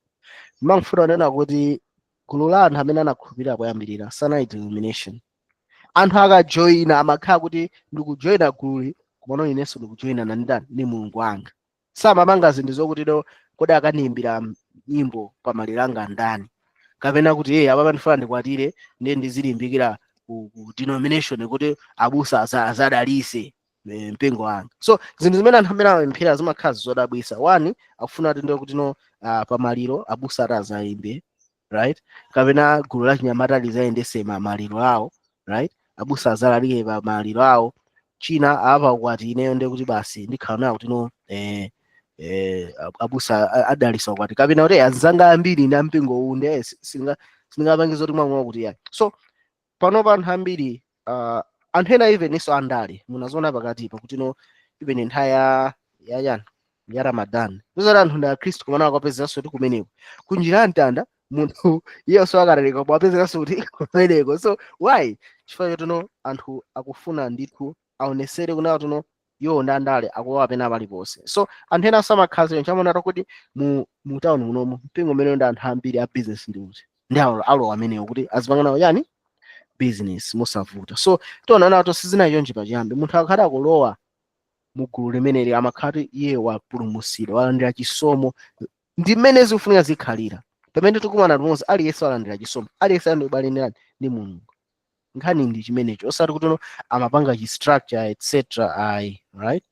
S1: Ndimafuna kunena kuti gulu la anthu amene anakhulupirira poyambirira sanali denomination. Anthu akajoyina amakhala kuti ndikujoyina gululi, komano inenso ndikujoyina nandani? Ndi Mulungu wanga. Samapanga zinthu zokuti do kodi akandiyimbira nyimbo pamaliro anga ndani, kapena kuti iye apapa ndifuna ndikwatire, ndiye ndizilimbikira ku denomination kuti abusa azadalise mpingo wanga. So zinthu zimene anthu amene amapemphera zimakhala zodabwisa. One, akufuna kuti ndiye kuti no pamaliro abusa ati azayimbe, right? Kapena gulu la chinyamata lizayendese maliro awo, right? Abusa azalalike pa maliro awo. China, apa ukwati ineyo ndiye kuti basi ndikhala nawo kuti no abusa adalisa ukwati, kapena kuti anzanga ambiri ndi ampingo uwu, ndiye sindingapange zoti mwamwa kuti yayi. So panopa anthu ambiri, anthu ena, even iso andale, munazoona pakatipa kuti no even nthawi ya yani ya Ramadan, kuzati anthu ndi Akhristu, komana akapezanso kuti kumeneko kunjira ya mtanda munthu iyenso akatalika apezekanso kuti kumeneko. So why? Chifukwa chotino anthu akufuna ndithu aonesere kunena kuti no iwo ndi andale, akuwawa pena paliponse. So anthu ena samakhala chamona kuti mu town munomu mpingo umene ndi anthu ambiri a business ndi kuti ndi alo amenewo kuti azipanga nawo yani business mosavuta. So tiona nato sizina chonchi pachiyambi. Munthu akhala akulowa mu gulu limeneli, amakhala iye wapulumutsidwa, walandira chisomo. Ndi mmene zikufunika zikhalira. Pamene tikumana limodzi, aliyense walandira chisomo, aliyense ali ubale ndi Mulungu. Nkhani ndi chimenecho, osati kuti no amapanga chi structure, etc, ayi, right?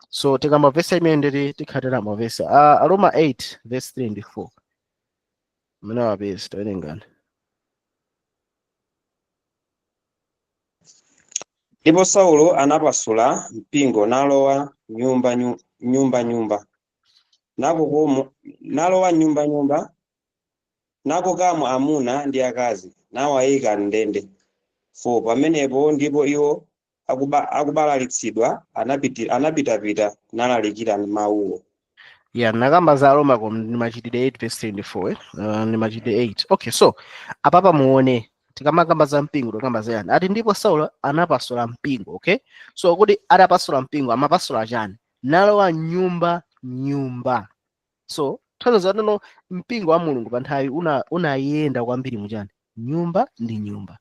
S1: So tikamba vesi imene nditi tikhatira mavesi Aroma 8 verse 3 ndi 4 amene awapeza, tawerengani.
S6: Ndipo Saulo anapasula mpingo, nalowa nyumba nyumba nyumba, nalowa nyumba nyumba, nakokamo amuna ndi akazi, nawayika m'ndende. 4 Pamenepo ndipo iwo akubalalitsidwa anapitapita nalalikira mawuwo.
S1: Yeah, nakamba za Roma kom ndi Machitidwe 8 verse 24, eh? Ndi Machitidwe 8. Okay, so apapa muone, tikamakamba za mpingo tikamba za yani? Ati ndipo Saulo anapasula mpingo. Okay, so kuti atapasula mpingo, amapasula chani? Nalowa nyumba nyumba. So tanthauza no mpingo wa Mulungu pa nthawi unayenda kwambiri muchani? Nyumba ndi nyumba,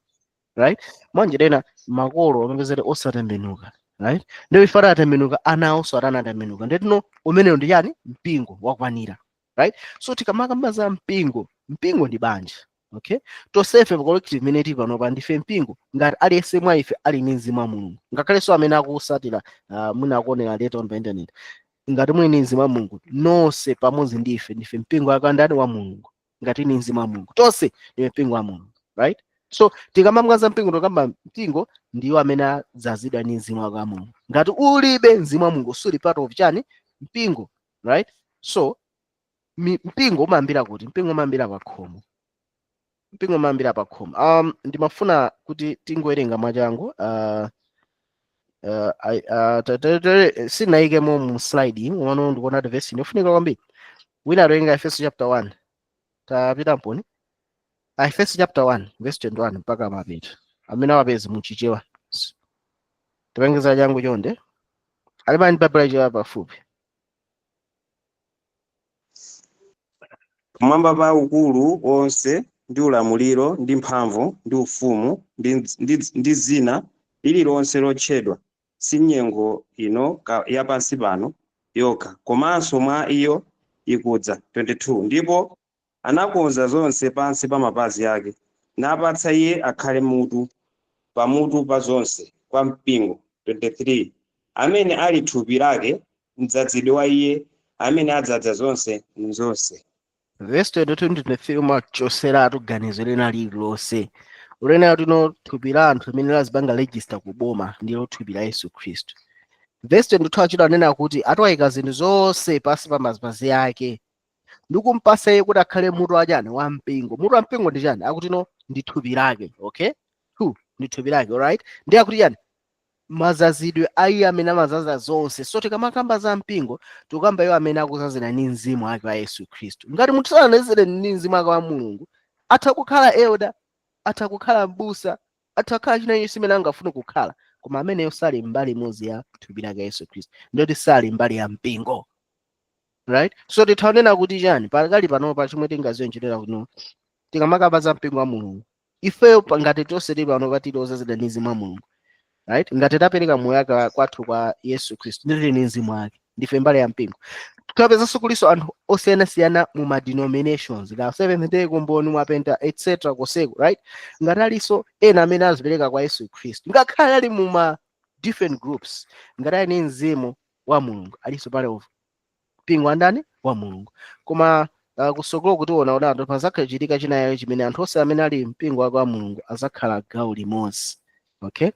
S1: right? Mwanjira ina makolo amapezere osatembenuka, right? Ndipo ife atatembenuka, ana awonso atanatembenuka, ndetino umenewo ndi chani? Mpingo wakwanira, right? So tikamakamba za mpingo, mpingo ndi banja, okay? Tonsefe pa collective imene tili panopa ndife mpingo, ngati aliyense mwa ife ali ndi mzimu wa Mulungu, ngakhalenso amene akusatira, mwina akuonera later on pa internet, ngati muli ndi mzimu wa Mulungu, nonse pamodzi ndi ife ndife mpingo wakandani? Wa Mulungu. Ngati ndi mzimu wa Mulungu, tonse ndife mpingo wa Mulungu, right? So tikamamva za mpingo, tikamba mpingo ndiwo amene adzazidwa ndi mzimu wa Mulungu. Ngati ulibe mzimu wa Mulungu, suli part of chani? Mpingo, right? So mpingo umayambira kuti? Mpingo umayambira pa khomo. Mpingo umayambira pa khomo. Ndimafuna kuti tingowerenga mwachangu, sinayikemo mu slide iyi, komano ndikuona kuti verse inofunika kwambiri. Wina atowerenga Efeso chapter 1, tapita mponi, Efeso chapter 1 verse 21 mpaka mapeto. Amene awapeza muchichewa, tipangeza changu chonde. Alibani Baibulo Chichewa pafupi?
S6: Pamwamba pa ukulu wonse ndi ulamuliro ndi mphamvu ndi ufumu ndi zina lililonse lotchedwa, si nyengo ino yapansi pano yokha, komanso mwa iyo ikudza. 22 Ndipo anakonza zonse pansi pa mapazi ake, napatsa iye akhale mutu pamutu pa zonse kwa mpingo. 23 Amene ali thupi lake, mdzazidwe wa iye amene adzaza zonse mzonse.
S1: Verse 22 ndi 23 umachoseratu ganizo lina lililonse ulena tino thupi la anthu limene lazipanga register kuboma ndilo thupi la Yesu Khristu. Verse 22 achita anena kuti atwayika zinthu zonse pansi pa mapazi ake ndi kumpasa iye kuti akhale mutu wachani? Wa mpingo. Mutu wa mpingo ndi chani? Akuti no, ndi thupi lake. Okay, hu ndi thupi lake. Alright, ndi akuti chani? Mazazidwe a iye amene amazaza zonse. So tikamakamba za mpingo, tikukamba iwo amene akuzazira ndi mzimu wake wa Yesu Khristu. Ngati munthu sanazazire ndi mzimu wake wa Mulungu, atha kukhala elder, atha kukhala mbusa, atha kukhala china chilichonse chimene angafune kukhala, koma ameneyo sali mbali imodzi ya thupi lake Yesu Khristu, ndiyoti sali mbali ya mpingo, right? So tithaonena kuti chani pakali panopa? Chomwe tingaziwe nchitera kuno, tikamakamba za mpingo wa Mulungu, ifeyo ngati tonse tili panopa tili ozazidwa ndi mzimu wa Mulungu, right? Ngati tapereka moyo wake kwathu kwa Yesu Khristu, nditili ndi mzimu wake, ndife mbali ya mpingo. Tikapezanso kuliso anthu osiyanasiyana mu ma denominations, ka Seventh Day, Kumboni, Mwapenta, etc, koseko, right? Ngati alinso ena amene azipereka kwa Yesu Khristu, ngakhale ali mu ma different groups, ngati ali ndi mzimu wa Mulungu, alinso part of mpingo andani? Wa Mulungu. Koma kusokolo kutiona kuti pazakhala chitika chinayo chimene anthu onse amene ali mpingo wake wa Mulungu azakhala gawo limodzi. Okay,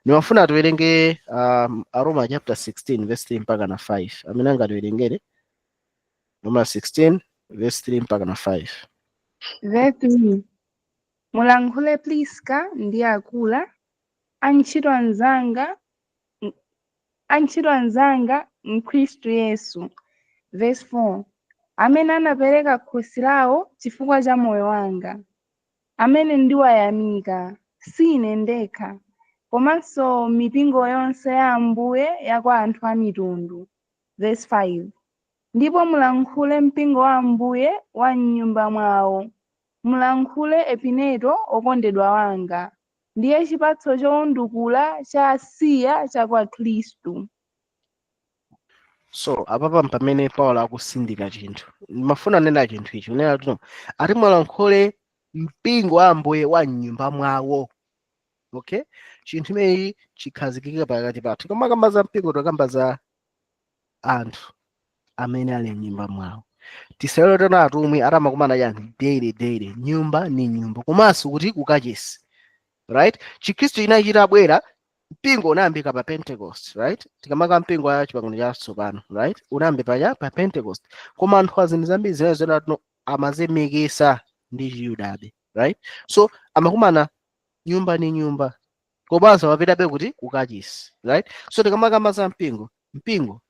S1: nimafuna tiwerenge Aroma chapter 16 verse 3 mpaka na 5. Amene angatiwerengere Roma 16 verse 3 mpaka na 5.
S7: Verse 3. Mulankhule Priska ndi Akula, antchito anzanga mkhristu Yesu. Verse 4. Amene anapereka khosi lawo chifukwa cha moyo wanga, amene ndiwayamika, si ine ndekha, komanso mipingo yonse ya Ambuye ya kwa anthu a mitundu. Verse 5. Ndipo mulankhule mpingo wa Ambuye wa m'nyumba mwawo. Mulankhule Epineto okondedwa wanga, ndiye chipatso chowundukula cha Asiya cha kwa Khristu.
S1: So apapa pamene Paulo akusindika chinthu, ndimafuna nena chinthu ichi, kunena kuti ati mulankhule mpingo wa Ambuye wa m'nyumba mwawo. Okay, chinthu imeneyi chikhazikike pakati pathu. Tikamakamba za mpingo, tikamba za anthu amene ali m'nyumba mwawo. Tisayole tona atumwi atamakumana chani? Daily, daily, nyumba ni nyumba, komanso kuti kukachisi, right? Chikhristu chinayi chitabwera, mpingo unayambika pa Pentecost, right? Tikamaka mpingo wa chipangano chatsopano, right, unayambi paja pa Pentecost, koma anthu azinthu zambiri zimene zonatino amazimikisa ndi Chiyudabe, right? So amakumana nyumba ni nyumba, komanso amapitabe kuti? Kukachisi, right? So tikamakamba za mpingo, mpingo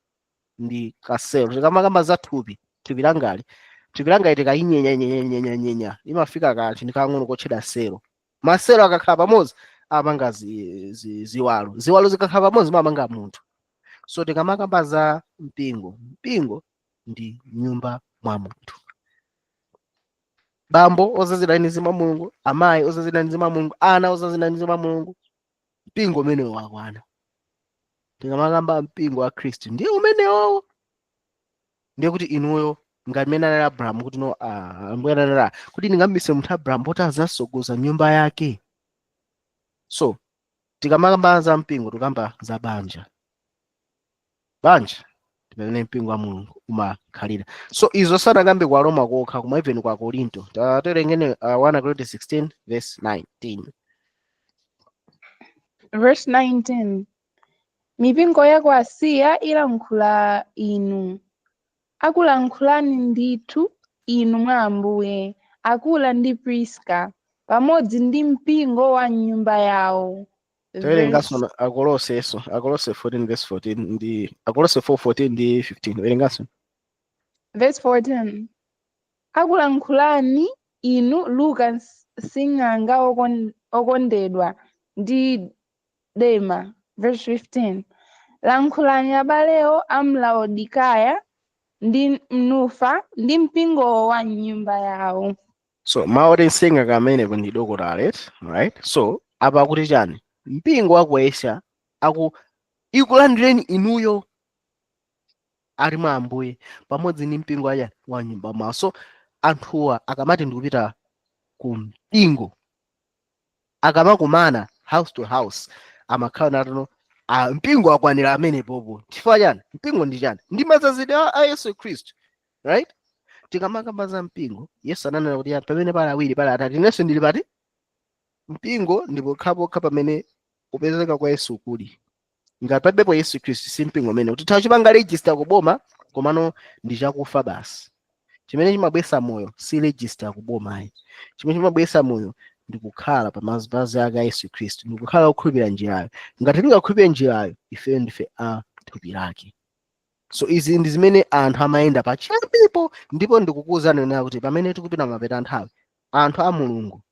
S1: ndi kaselo. Tikamakamba za thupi, thupi langali, thupi langali tikayinyenyanyenyanyenyanya imafika kanthu kang'ono kotchedwa selo. Maselo akakhala pamodzi amapanga ziwalo. Ziwalo zikakhala pamodzi zimapanga munthu. So tikamakamba za mpingo, mpingo ndi nyumba mwa munthu, bambo ozazidwa ndi mzimu wa Mulungu, amayi ozazidwa ndi mzimu wa Mulungu, ana ozazidwa ndi mzimu wa Mulungu, mpingo umenewo wakwana. Tikamakamba mpingo wa Khristu ndiye umenewo. Ndiye kuti inuyo ngati mmene anali Abrahamu kuti no, Ambuye ananena kuti ndingambise munthu Abrahamu poti azasogoza nyumba yake. So tikamakamba za mpingo, tikamba za banja. Banja pamene mpingo wa Mulungu umakhalira. So izo sanakambe kwa Roma kokha, koma even kwa Korinto. Taterengene 1 Korinto 16 verse 19.
S7: Verse 19. Mipingo ya ku Asiya ilankhula inu. Akulankhulani ndithu inu mwa Ambuye, Akula ndi Priska, pamodzi ndi mpingo wa nyumba yawo.
S1: Tawerenganso
S7: Verse
S1: Akolose eso, Akolose 14 verse 14 ndi Akolose 4 14 ndi 15. Werenganso.
S7: Verse 14. Akulankhulani inu Luka sing'anga okondedwa. Ndi Dema. Verse 15. Lankhulani abalewo a m'Laodikaya ndi Mnufa ndi mpingowo wa m'nyumba yawo.
S1: So mawu oti msing'anga amenepo ndi dokotala, right? So apa akuti chani? Mpingo wa ku Asia aku ikulandireni inuyo ali mwa Ambuye pamodzi ndi mpingo aja wa nyumba mwawo. So anthuwa akamati ndikupita ku mpingo, akamakumana house to house, amakhala natono mpingo akwanira amene popo. Chifukwa chani? Mpingo ndi chani? Ndi madzazidwe a Yesu Khristu, right? Tikamakamba za mpingo, Yesu ananena kuti pamene pali awiri, pali atatu, inenso ndili pati mpingo. Ndipo pokhapokha pamene kupezeka kwa Yesu kuli. Ngati palibepo Yesu Khristu, si mpingo umene titha chipanga register kuboma, komano ndi chakufa basi. Chimene chimabwesa moyo si register kubomayi. Chimene chimabwesa moyo ndi kukhala pa mapazi ake a Yesu Khristu, ndi kukhala kukhulupirira njirayo. Ngati tingakhulupirire njirayo, ifeyo ndife a thupi lake. So izi ndi zimene anthu amayenda pa chiyambipo. Ndipo ndikukuwuzani nena kuti pamene tikupita mapeto nthawi, anthu a Mulungu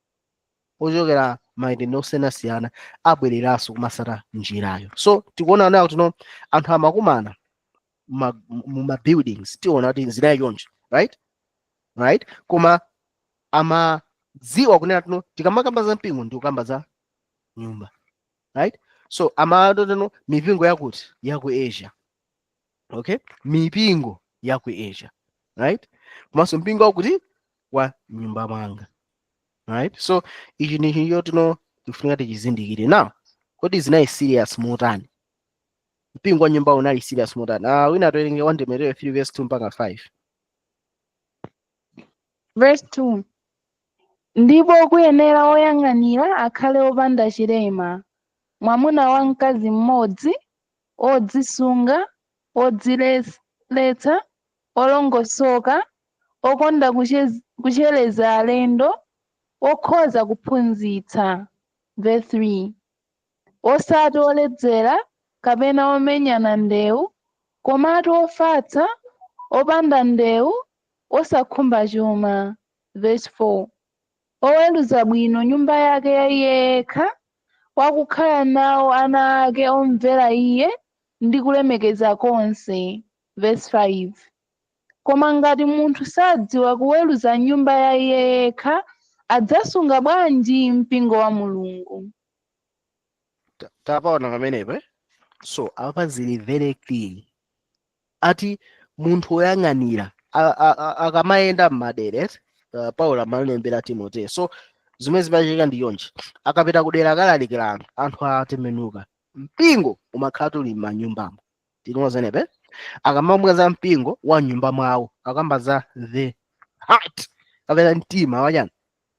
S1: ochokera mayendedwe osiyanasiyana abwereranso kumasata njirayo. So tikuona nayo kuti no, anthu amakumana mu ma buildings, tiona kuti zinayi choncho, right? Koma amadziwa kunena tino tikamakamba za mpingo ndikukamba za nyumba, right? So amatoteno mipingo yakuti yaku Asia, okay, mipingo yaku Asia, right? Komanso mpingo wakuti wa nyumba mwanga, right? So ichi ndi chinthu tino tifunika tichizindikire. Now, kodi zinali serious motani? Mpingo wa nyumba unali serious motani? Wina atoerenge 1 Timoteo 3 verse 2 mpaka 5.
S7: Verse 2. Ndipo kuyenera woyang'anira akhale wopanda chilema, mwamuna wa mkazi mmodzi, odzisunga, odziletsa, olongosoka, okonda kuchereza alendo, okhoza kuphunzitsa. Verse 3. Osati oledzera kapena omenyana ndewu, komatu ofatsa, opanda ndewu, osakhumba chuma. Verse 4. Oweruza bwino nyumba yake ya iye yekha, wakukhala nawo ana ake omvera iye ndi kulemekeza konse. Verse 5. Koma ngati munthu sadziwa kuweruza nyumba ya iye yekha, adzasunga bwanji mpingo wa Mulungu?
S1: Tapaona pamenepo, eh? So apa zili very clear, ati munthu woyang'anira akamayenda m'madera, Paulo amalembera Timoteyo. So zimene zimachitika ndi yonje: akapita kudera akalalikira anthu, anthu atembenuka, mpingo umakhala tuli m'manyumbamo. Tinozenepe akamamwa za mpingo wa nyumba mwawo, akamba za the heart kapena mtima wachani?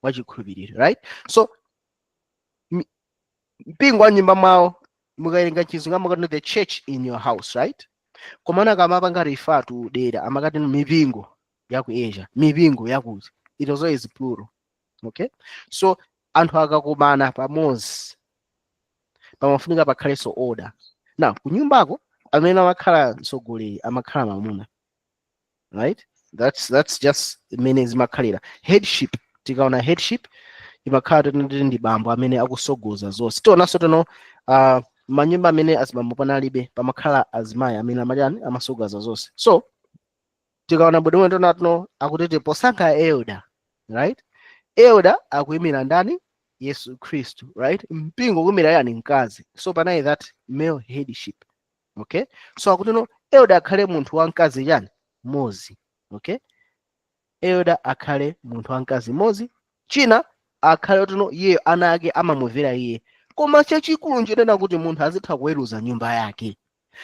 S1: Wachikhulupiriro, right? So mpingo wa nyumba mwawo, mukawerenga Chizungu amakati "the church in your house", right? Komana akamapanga refer to dera amakati mipingo yaku Asia, mipingo yakuti. It was always plural, okay? So anthu akakumana pamodzi pamafunika pakhalenso order. Now kunyumbako amene amakhala mtsogoleri amakhala mamuna, right? That's just imene zimakhalira. Headship, tikaona headship imakhala tinoti ndi bambo amene akusogoza zonse. Tionanso tono manyumba amene azibambo panalibe, pamakhala azimayi amene amatani? Amasogoza zonse. So tikaona bwino tona tino akutiti posankha elder, right, elder akuyimira ndani? Yesu Khristu, right? Mpingo kuyimira yani? Mkazi. So panali that male headship, okay? So akuti no, elder akhale munthu wamkazi chani? Mmodzi, okay? Elder akhale munthu wamkazi mmodzi. China, akhale kuti iye ana ake amamumvera iye. Koma chachikulu nchonena kuti munthu azitha kuweruza nyumba yake,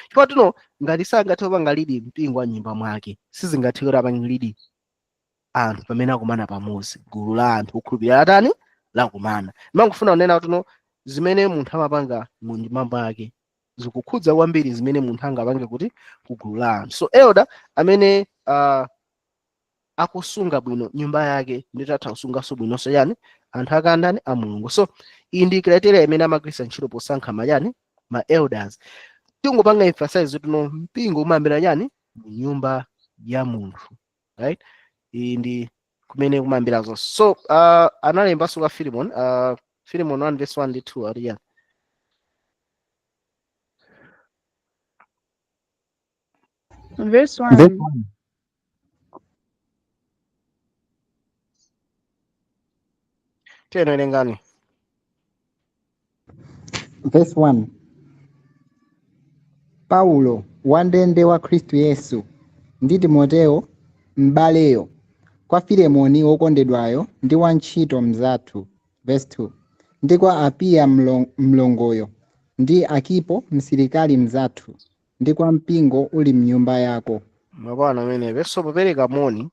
S1: chifukwa tino ngati sangathe kupanga lead mpingo wa nyumba mwake, sizingathe kuti apange lead anthu pamene akumana pamodzi, gulu la anthu okhulupirira atani? Lakumana. Ndimangofuna kunena kuti no, zimene munthu amapanga mu nyumba mwake zikukhudza kwambiri zimene munthu angapange kuti ku gulu la anthu. So elder amene akusunga bwino nyumba yake, ndithu atha kusunganso bwinonso yani? Anthu akandani? A Mulungu. So iyi ndi criteria imene amagwiritsa ntchito posankha mayani? Ma elders. Tingopanga emphasize kuti no, mpingo umayambira chani? Mu nyumba ya munthu, right? Iyi ndi kumene kumayambira zonse. So analembanso kwa Philemon, Philemon 1 verse 1 ndi 2 ati yani?
S7: Verse
S3: Verse
S7: 1.
S3: 1.
S1: Tiyeni werengani.
S3: Verse 1. Paulo, wandende wa Khristu Yesu, ndi Timoteo m'baleyo, kwa Filemoni wokondedwayo ndi wantchito mnzathu. Verse 2. Ndi kwa Apiya mlongoyo, ndi Akipo msilikali mnzathu, ndi kwa mpingo uli mnyumba yako.
S1: Mapano amenepe. So popereka moni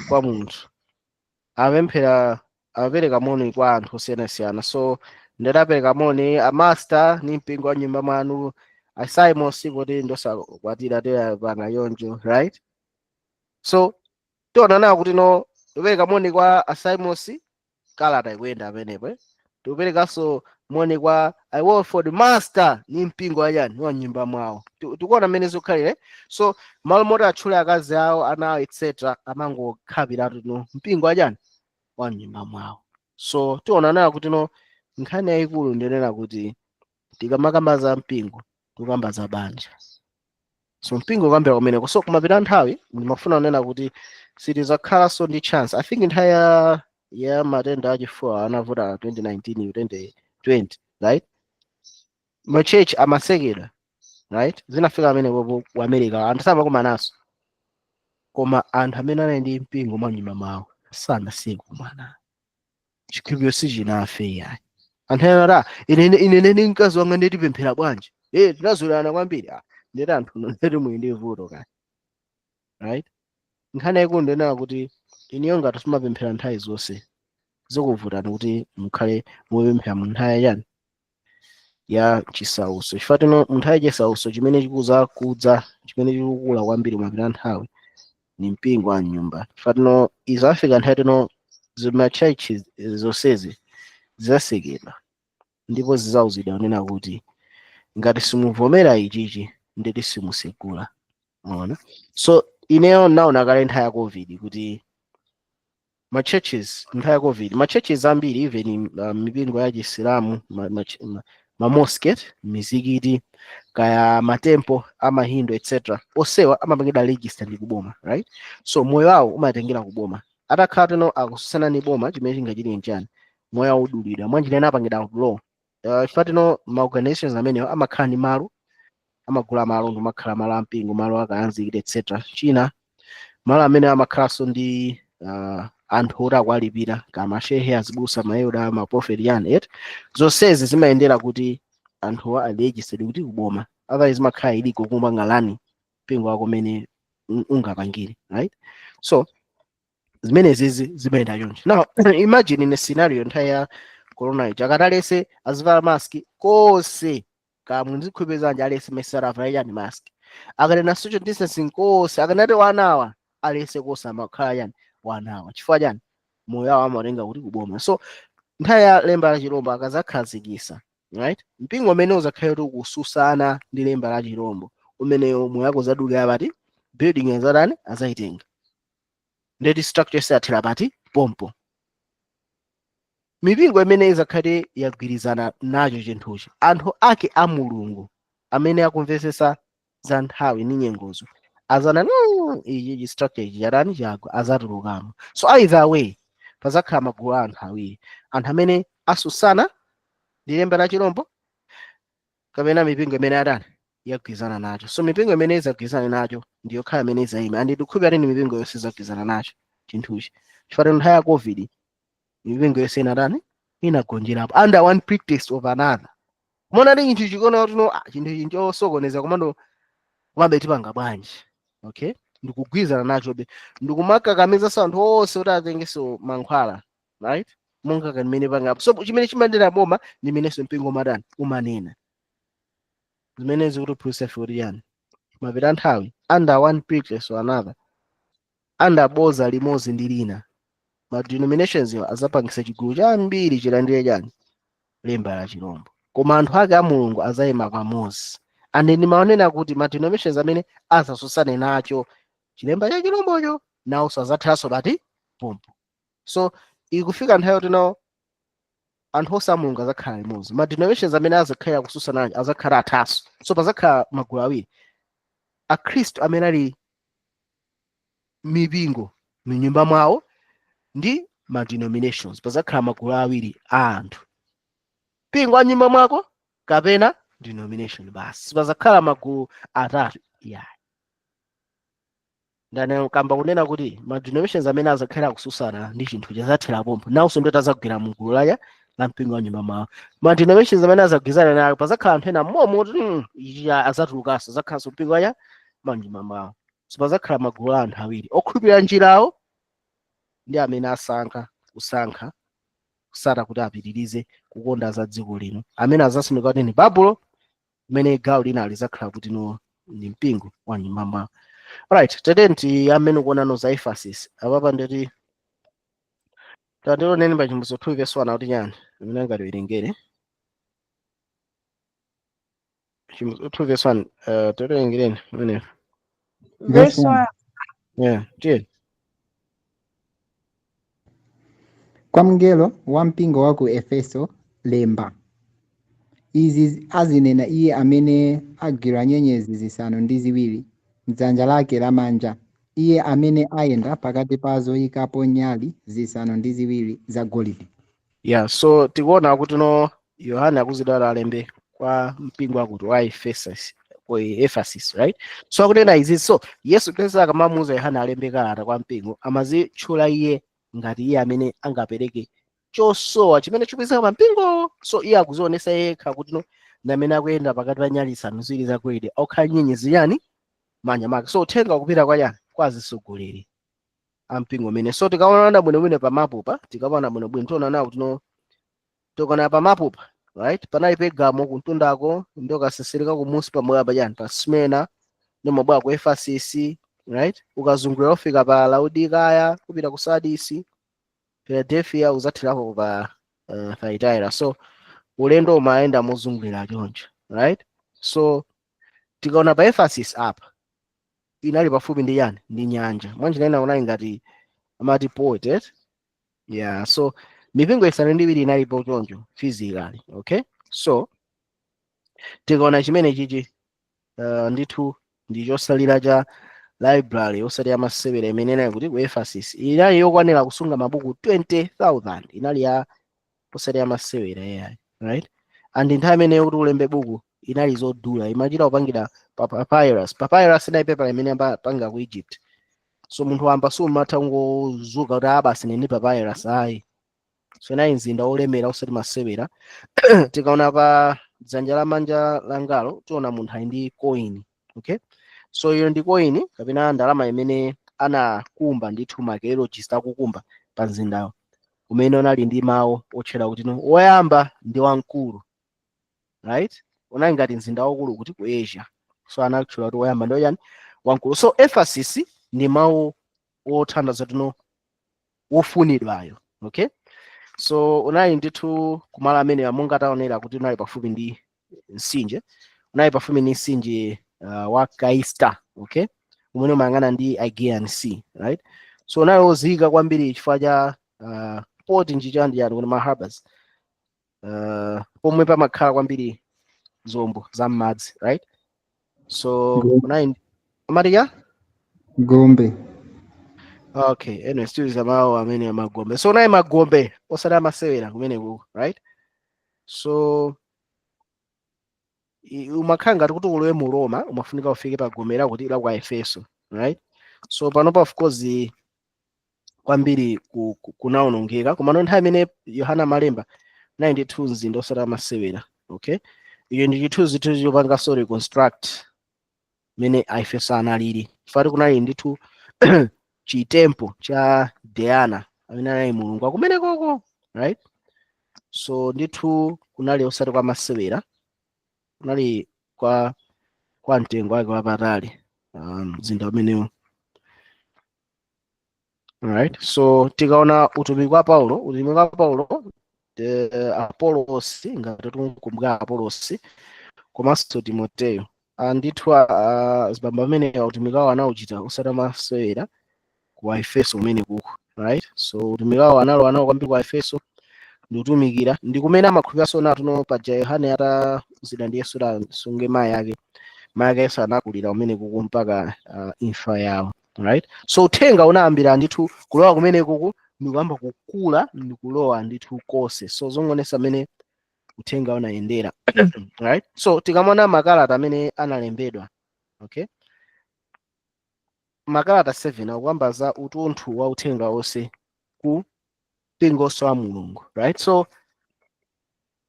S1: kwa munthu, apemphera, apereka moni kwa anthu osiyanasiyana. So ndatapereka moni a master ni mpingo wa nyumba mwanu, a Simon kuti ndosakwatira teyapanga yonjo, right? So tiona nawo kuti no tipereka moni kwa a Simons, kalata ikuyenda amenepo, eh? Tikuperekanso moni kwa I Wolford master ni mpingo wachani wa nyumba mwawo. Tikuona mmene zikukhalira, eh? So malo moti atchule akazi awo, ana awo, etc, amangokhapiratu no mpingo wachani wa nyumba mwawo. So tiona nawo kuti no nkhani yayikulu ndinena kuti tikamakamba za mpingo tikukamba za banja. So mpingo ukambira kumeneko. So kumapita nthawi ndimafuna kunena kuti sitizakhalanso ndi chance. I think nthawi ya matenda achifuwa anavuta 2019, 2020, right? Ma church amasekedwa, right? Zinafika amene popo ku America anthu samakumanaso, koma anthu amene anali ndi mpingo mwa nyumba mwawo sanasiye kukumana. Chikhulupiriro sichinafe yayi. Anthu ena ati, ine ndi mkazi wanga nditipemphera bwanji, tinazulana kwambiri. Ah, ndeti anthu ndeti muli ndi vuto kani, right? Nkhani yayikulu ndinena kuti iniyo ngati simapemphera nthawi zonse, zikuvutani kuti mukhale mupemphera mu nthawi yani ya chisauso, chifukwa tino mu nthawi ya chisauso chimene chikuza kudza, chimene chikukula kwambiri mapita nthawi ni mpingo wa nyumba. Chifukwa tino izafika nthawi tino zima church zonsezi zizasekedwa ndipo zizauzidwa kunena kuti ngati simuvomera ichichi ndeti simusekula. Unaona? So ineyo naona kale nthawi ya COVID kuti ma churches, nthawi ya COVID ma churches ambiri, even mipingo ya Chisilamu, ma mosque, mizikiti, kaya matempo amahindu, etc, osewa amapangidwa register ndi kuboma, right? So moyo wawo umatengera kuboma. Atakhala tino akususana ni boma, chimene chingachitike nchani? Moyo wawo udulidwa mwanjira ina, apangidwa outlaw. Chifukwa tino ma organizations amenewo amakhala ndi malo, amagula malo ndimakhala malo ampingo, malo akaanzikiti, etc. China, malo amene amakhalanso ndi anthu oti akualipira, kama shehe, azibusa, ma elder, maprofeti, yani eti zonsezi zimayendera kuti anthuwa ali registered kuti kuboma, otherwise zimakhala illegal kumanga lani mpingo wako umene ungapangire, right? So zimenezizi zimayenda choncho. Now imagine in a scenario nthawi ya corona ija akati alese azivala mask konse, kamwe ndizikhulupirira alese mesara avala yani mask, akanena social distancing konse, akanati wanawa alese konse amakhala yani wanawa. Chifukwa chani? Moyo wawo amatenga kuti kuboma. So nthawi ya lemba la chirombo akazakhazikisa, right, mpingo umene uzakhale kuti ukususana ndi lemba la chirombo, umeneyo moyo wako uzadulira pati? Building azatani? Azayitenga. Ndeti structure isathera pati? Pompo. Mipingo imene izakhale yagwirizana nacho chinthuchi, anthu ake a Mulungu amene akumvesesa za nthawi ndi nyengozo, azana ichi chi structure ichi chatani, chagwa, azatulukamo. So either way pazakhala magulu a anthu awiri: anthu amene asusana ndi lemba la chirombo kapena mipingo imene atani, yagwirizana nacho. So mipingo imene izagwirizana nacho ndiyo khala imene izayima, and ndikukhulupirira ndi mipingo yonse izagwirizana nacho chinthuchi, chifukwa nthawi ya COVID mipingo yonse inatani, inagonjerapo under one pretext of another. Mona ndi chinthu chikuona kuti no, chinthu ichi nchosokoneza, komando komabe tipanga bwanji? Okay, ndikugwirizana nachobe, ndikumakakamiza anthu onse kuti atengeso mankhwala, right? Monga kamene pangapo. So chimene chimayendera boma ndi imenenso mpingo umatani, umanena. Zimene zikutiphunzitsa ife kuti yani mapita nthawi, under one pretext or another, under boza limodzi ndi lina, ma denominations iwo azapangisa chigulu chambiri chilandire chani, lemba la chirombo, koma anthu ake a Mulungu azayima pamodzi. And ndimaonena kuti ma denominations amene azasusane nacho chilemba cha chirombocho nawonso azathalanso pati? Pompo. So ikufika nthawi yoti nawo anthu onse a Mulungu azakhala limodzi, ma denominations amene azakhala kususana nacho azakhala athaso. So pazakhala magulu awiri. Akhristu amene ali mipingo m'nyumba mwawo ndi ma denominations. Pazakhala magulu awiri a anthu: mpingo wa nyumba mwako kapena denomination basi. Pazakhala magulu atatu yayi. Ndani kamba kunena kuti ma denominations amene azakhala akususana ndi chinthu chazathera pompo, nawonso ndo tazagwira mugulu laya la mpingo wa nyumba mwawo. Ma denominations amene azagwizana nayo, pazakhala anthu ena momo kuti ichi azatulukanso, azakhalanso mpingo waya manyumba mwawo. So pazakhala magulu a anthu awiri: okhulupirira njirawo ndi amene asankha kusankha kusata kuti apitirize kukonda za dziko lino, amene azasanduka kuti ni Babulo, imene gawo lina lizakhala kuti no, ndi mpingo wa nyumba mwawo. Alright, tetenti amene ukuonano za Ephesus apapa, nditi tationeni pa Chivumbulutso 2 verse 1 akuti chani? Amene angatiwerengere Chivumbulutso 2 verse 1, tatiwerengereni amene.
S7: Verse
S3: Verse 1.
S7: 1.
S1: Yeah, tiye.
S3: Kwa mngelo wa mpingo wa ku Efeso lemba: Izi azinena iye amene agwira nyenyezi zisanu ndi ziwiri m'dzanja lake lamanja, iye amene ayenda pakati pa zoyikapo nyali zisanu ndi ziwiri zagolide.
S1: Yeah, so tikuona kuti no, Yohane akuzidwala alembe kwa mpingo akuti wa Ephesus, ku Ephesus, right? So akunena izi. So Yesu Khristu akamamuuza Yohane alembe kalata kwa mpingo, amazitchula iye ngati iye amene angapereke chosowa chimene chikupezeka pa mpingo. So iye akuzionesa yekha kuti no, ndi amene akuyenda pakati pa nyali zisanu ziwiri zagolide, okhala nyenyezi yani manja make. So uthenga ukupita kwa yani? Kwa atsogoleri a mpingo umene. So tikaona bwinobwino pa mapupa, tikaona bwinobwino, tiona nawo kuti no, tikaona pa mapupa, right, panali Pergamo kuntundako, ndo kasesereka kumusi pamweya pachani pa Smyrna, ndi mabwa ku Ephesus, right? Ukazungulira ufika pa Laodikaya, kupita ku Sardis, Philadelphia, uzathirako pa Thyatira. So ulendo umayenda mozungulira choncho, right? So tikaona pa Ephesus apa, inali pafupi ndi yani? Ndi nyanja. Mwanjira ina unali ngati amati port, eh? Yeah, so mipingo isanu ndi iwiri inalipo choncho physically, okay? So tikaona chimene chichi, ndithu ndi chosalira cha library osati yamasewera imene inali kuti ku Ephesus. Inali yokwanira kusunga mabuku 20,000. Inali ya osati yamasewera yayi, right? And nthawi imeneyo kuti ulembe buku inali zodula, imachita kupangira pa papyrus. Papyrus inali paper imene amapanga ku Egypt. So munthu wamba sumatha kungozuka kuti ah, basi nini papyrus, ayi. So inali mzinda wolemera osati masewera. Tikaona pa dzanja lamanja langalo, tiona munthu ali ndi coin, okay? So iyo ndi coin kapena ndalama imene anakumba ndithu ma archaeologist akukumba pa mzindawo, umene unali ndi mawu otchera kuti no, woyamba ndi wamkulu, right? Unali ngati mzinda waukulu kuti ku Asia. So anatchula kuti woyamba ndi yani? Wamkulu. So Ephesus ndi mawu othandiza kuti no, wofunidwayo, okay? So unali ndithu kumalo amene monga taonera kuti unali pafupi ndi mtsinje, unali pafupi ndi mtsinje wa Cayster, okay, umene umayang'ana ndi Aegean Sea, right? So unali wozika kwambiri chifukwa cha port njichandi yani kuti ma harbors, pomwe pamakhala kwambiri zombo za m'madzi, right? So unali amati
S3: Gombe.
S1: Okay, anyway, still mawu amene amagombe. So unali magombe osati amasewera kumeneko, right? So umakhala ngati kuti ulowe mu Roma umafunika ufike pa gombe lakuti la kwa Efeso, right? So panopa, of course, kwambiri kunawonongeka, komano nthawi imene Yohana amalemba unali ndithu mzinda osati amasewera, okay? Iyo ndi chithunzithunzi chopanganso reconstruct mene Aefeso analili, chifukwa kunali ndithu chitemple cha Diana amene anali mulungu akumene koko, right? So ndithu kunali osati kwa masewera, kunali kwa mtengo wake wapatali, mzinda umenewo. Alright, so tikaona utumiki wa Paulo, utumiki wa Paulo, Apolos, ngati tikumkumbukira Apolos komanso Timoteyo, ndithu zibambo amene utumiki wawo anawuchita osati amasewera ku Efeso umene kuko, right? So utumiki wawo analowa nawo kwambiri ku Efeso ndikutumikira, ndi kumene amakhulupiranso nato no. Paja Yohane atazida ndi Yesu asunge mayi ake. Mayeso anakulira kumene kuku mpaka imfa yawo, right? So uthenga unayambira ndithu kulowa kumene kuku ndikuyamba kukula ndikulowa ndithu konse. So zongonesa amene uthenga unayendera, right? So tikamona makalata amene analembedwa, okay, makalata 7 akukamba za utunthu wa uthenga wonse ku mpingonso wa Mulungu, right? So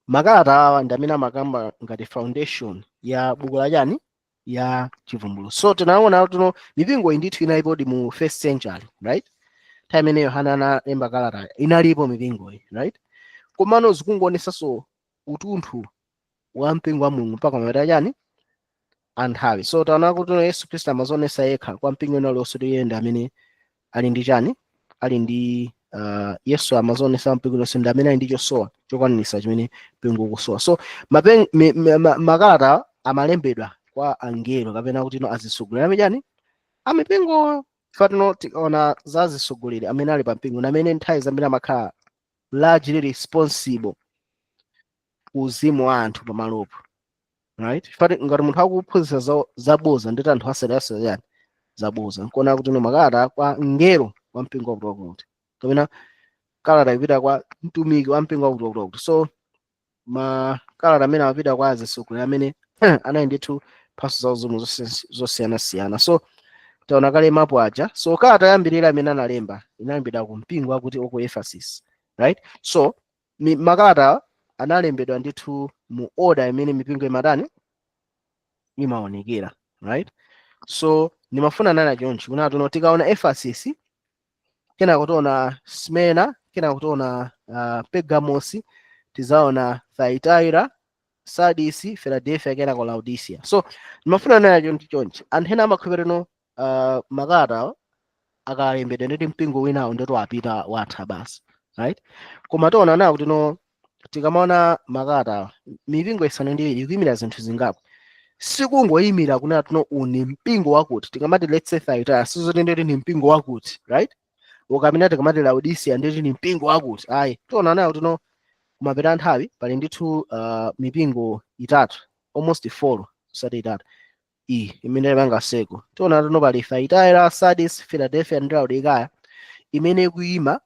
S1: makalata awa ndi amene amakamba ngati foundation ya buku la chani, ya Chivumbulutso. So tinaona tuno mipingo iyi ndithu inalipodi mu first century, right? Nthawi imene Yohana analemba kalata inalipo mipingo iyi, right? Komano zikungonesanso utunthu wa mpingo wa Mulungu mpaka mapeto chani, anthawi. So taona kuti Yesu Khristu amazionesa yekha kwa mpingo ina uliwonse kuti iye ndi amene ali ndi chani, ali ndi Yesu amazionesa mpingo uliwonse ndi amene ali ndi chosowa chokwanirisa chimene mpingo ukusowa. So makalata amalembedwa kwa angelo kapena kuti no azitsogoleri amene chani, amipingo. Fatino tikaona za azitsogoleri amene ali pa mpingo na amene nthawi zambiri amakhala largely responsible uzimu wa anthu pamalopo, right? Fati ngati munthu akuphunzitsa zaboza, nditi anthu asati yani, zaboza. Nkuona kuti no makalata kwa ngelo wa mpingo wakuti wakuti kapena kalata ipita kwa mtumiki wa mpingo wakuti wakuti. So makalata amene amapita kwa azitsogoleri amene anali ndithu mphatso za uzimu zosiyanasiyana. So taona kale mapu aja. So kalata yoyambirira amene analemba inalembedwa ku mpingo wakuti oku Ephesus, right? So makalata analembedwa ndithu mu order imene mipingo imatani, imaonekera, right? So ndimafuna nana chonchi kuna tuno tikaona Ephesus, kenako tiona Smyrna, kenako tiona Pergamos, tizaona Thyatira, Sardis, Philadelphia, kenako Laodicea. So ndimafuna nana chonchi chonchi. Anthu ena amakhulupirira no makalata akalembedwa nditi mpingo winawo ndito apita, watha basi, right? Koma tiona nawo kuti no tikamaona makalata, mipingo 7 ikuyimira zinthu zingapo. Sikungoyimira kunena tuno uni mpingo wakuti. Tikamati, let's say, Thyatira, sizoti nditi ni mpingo wakuti, right? Ukamena tikamati Laodicea, nditi ni mpingo wakuti, ayi. Tiona nayo kuti no kumapeta nthawi pali ndithu mipingo itatu, almost four, usati itatu iyi imene imanga seko. Tiona tuno pali Thyatira, Sardis, Philadelphia ndi Laodicea imene ikuyima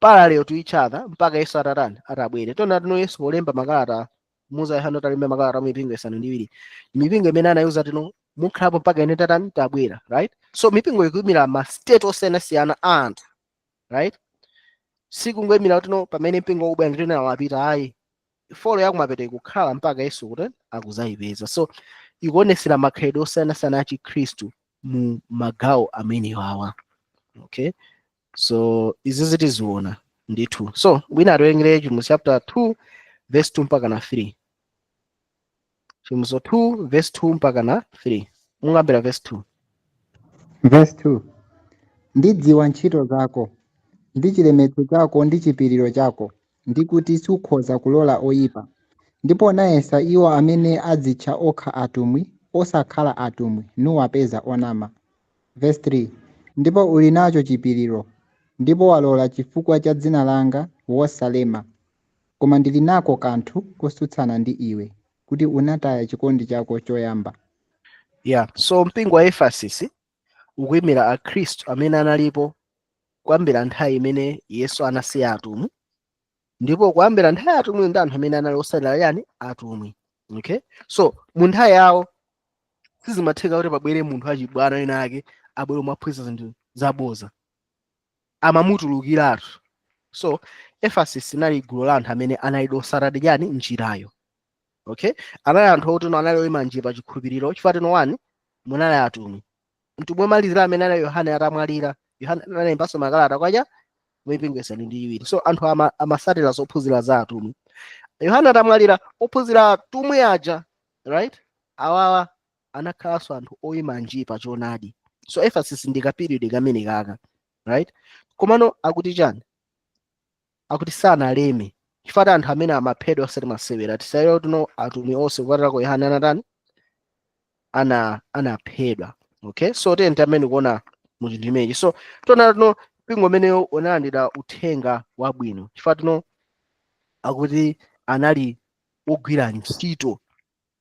S1: parallel to each other mpaka Yesu atatani, atabwere. Tiona tuno Yesu polemba makalata, muza Yohana atalemba makalata mipingo 7, mipingo imene anayiuza tino mukhalapo mpaka ine tatani, tabwera, right? So mipingo ikuyimira ma state osiyanasiyana a anthu, right? Sikungoyimira kuti pamene mpingo ukubwera nditena wapita, ayi. Four yakumapeto ikukhala mpaka Yesu kuti akuzayipeza. So ikuonesera makhalidwe osiyanasiyana a Chikhristu mu magawo amenewawa, okay? So izi zitiziona ndithu. So wina atiwerengere Chivumbulutso chapter 2 verse 2 mpaka na 3. Chivumbulutso 2 verse 2 mpaka na 3. Mungambira verse 2.
S3: Verse 2: Ndidziwa ntchito zako, ndi chilemetso chako ndi chipiriro chako, ndi kuti sukhoza kulola oyipa, ndipo unayesa iwo amene adzitcha okha atumwi, osakhala atumwi, nuwapeza onama. Verse 3: Ndipo uli nacho chipiriro, ndipo walola chifukwa cha dzina langa, wosalema. Koma ndili nako kanthu kotsutsana ndi iwe, kuti unataya chikondi chako choyamba.
S1: Yeah, so mpingo wa Ephesus ukuyimira akhristu amene analipo kuyambira nthawi imene Yesu anasiya atumwi, ndipo kuyambira nthawi ya atumwi ndi anthu amene anali osalira yani, atumwi, okay? So mu nthawi yawo sizimatheka kuti pabwere munthu achibwana ena ake abwere umaphunzitsa zinthu zaboza, amamutulukiratu. So Ephesus inali gulu la anthu amene anali osatadi chani, njirayo, okay? Anali anthu oti no anali oyima njira pa chikhulupiriro, chifukwa tino wani munali atumwi. Mtumwi womalizira amene anali Yohane atamwalira, Yohane analembanso makalata kwacha mipingo 7. So anthu amasatira zophunzira za atumwi. Yohane atamwalira, ophunzira atumwi aja, right, awawa anakhalanso anthu oyima nji pa choonadi. So Ephesus ndi ka period kamene kaka, right? Komano akuti chani? Akuti sanaleme, chifukwa anthu amene amaphedwa osati masewera. Tisayero tuno atumwi onse kupatulako Yohane anatani, anaphedwa, okay? So tiyeni amene kuona mu chinthu chimenechi. So tiona tuno mpingo umeneyo unalandira uthenga wabwino, chifukwa tuno akuti anali ogwira ntchito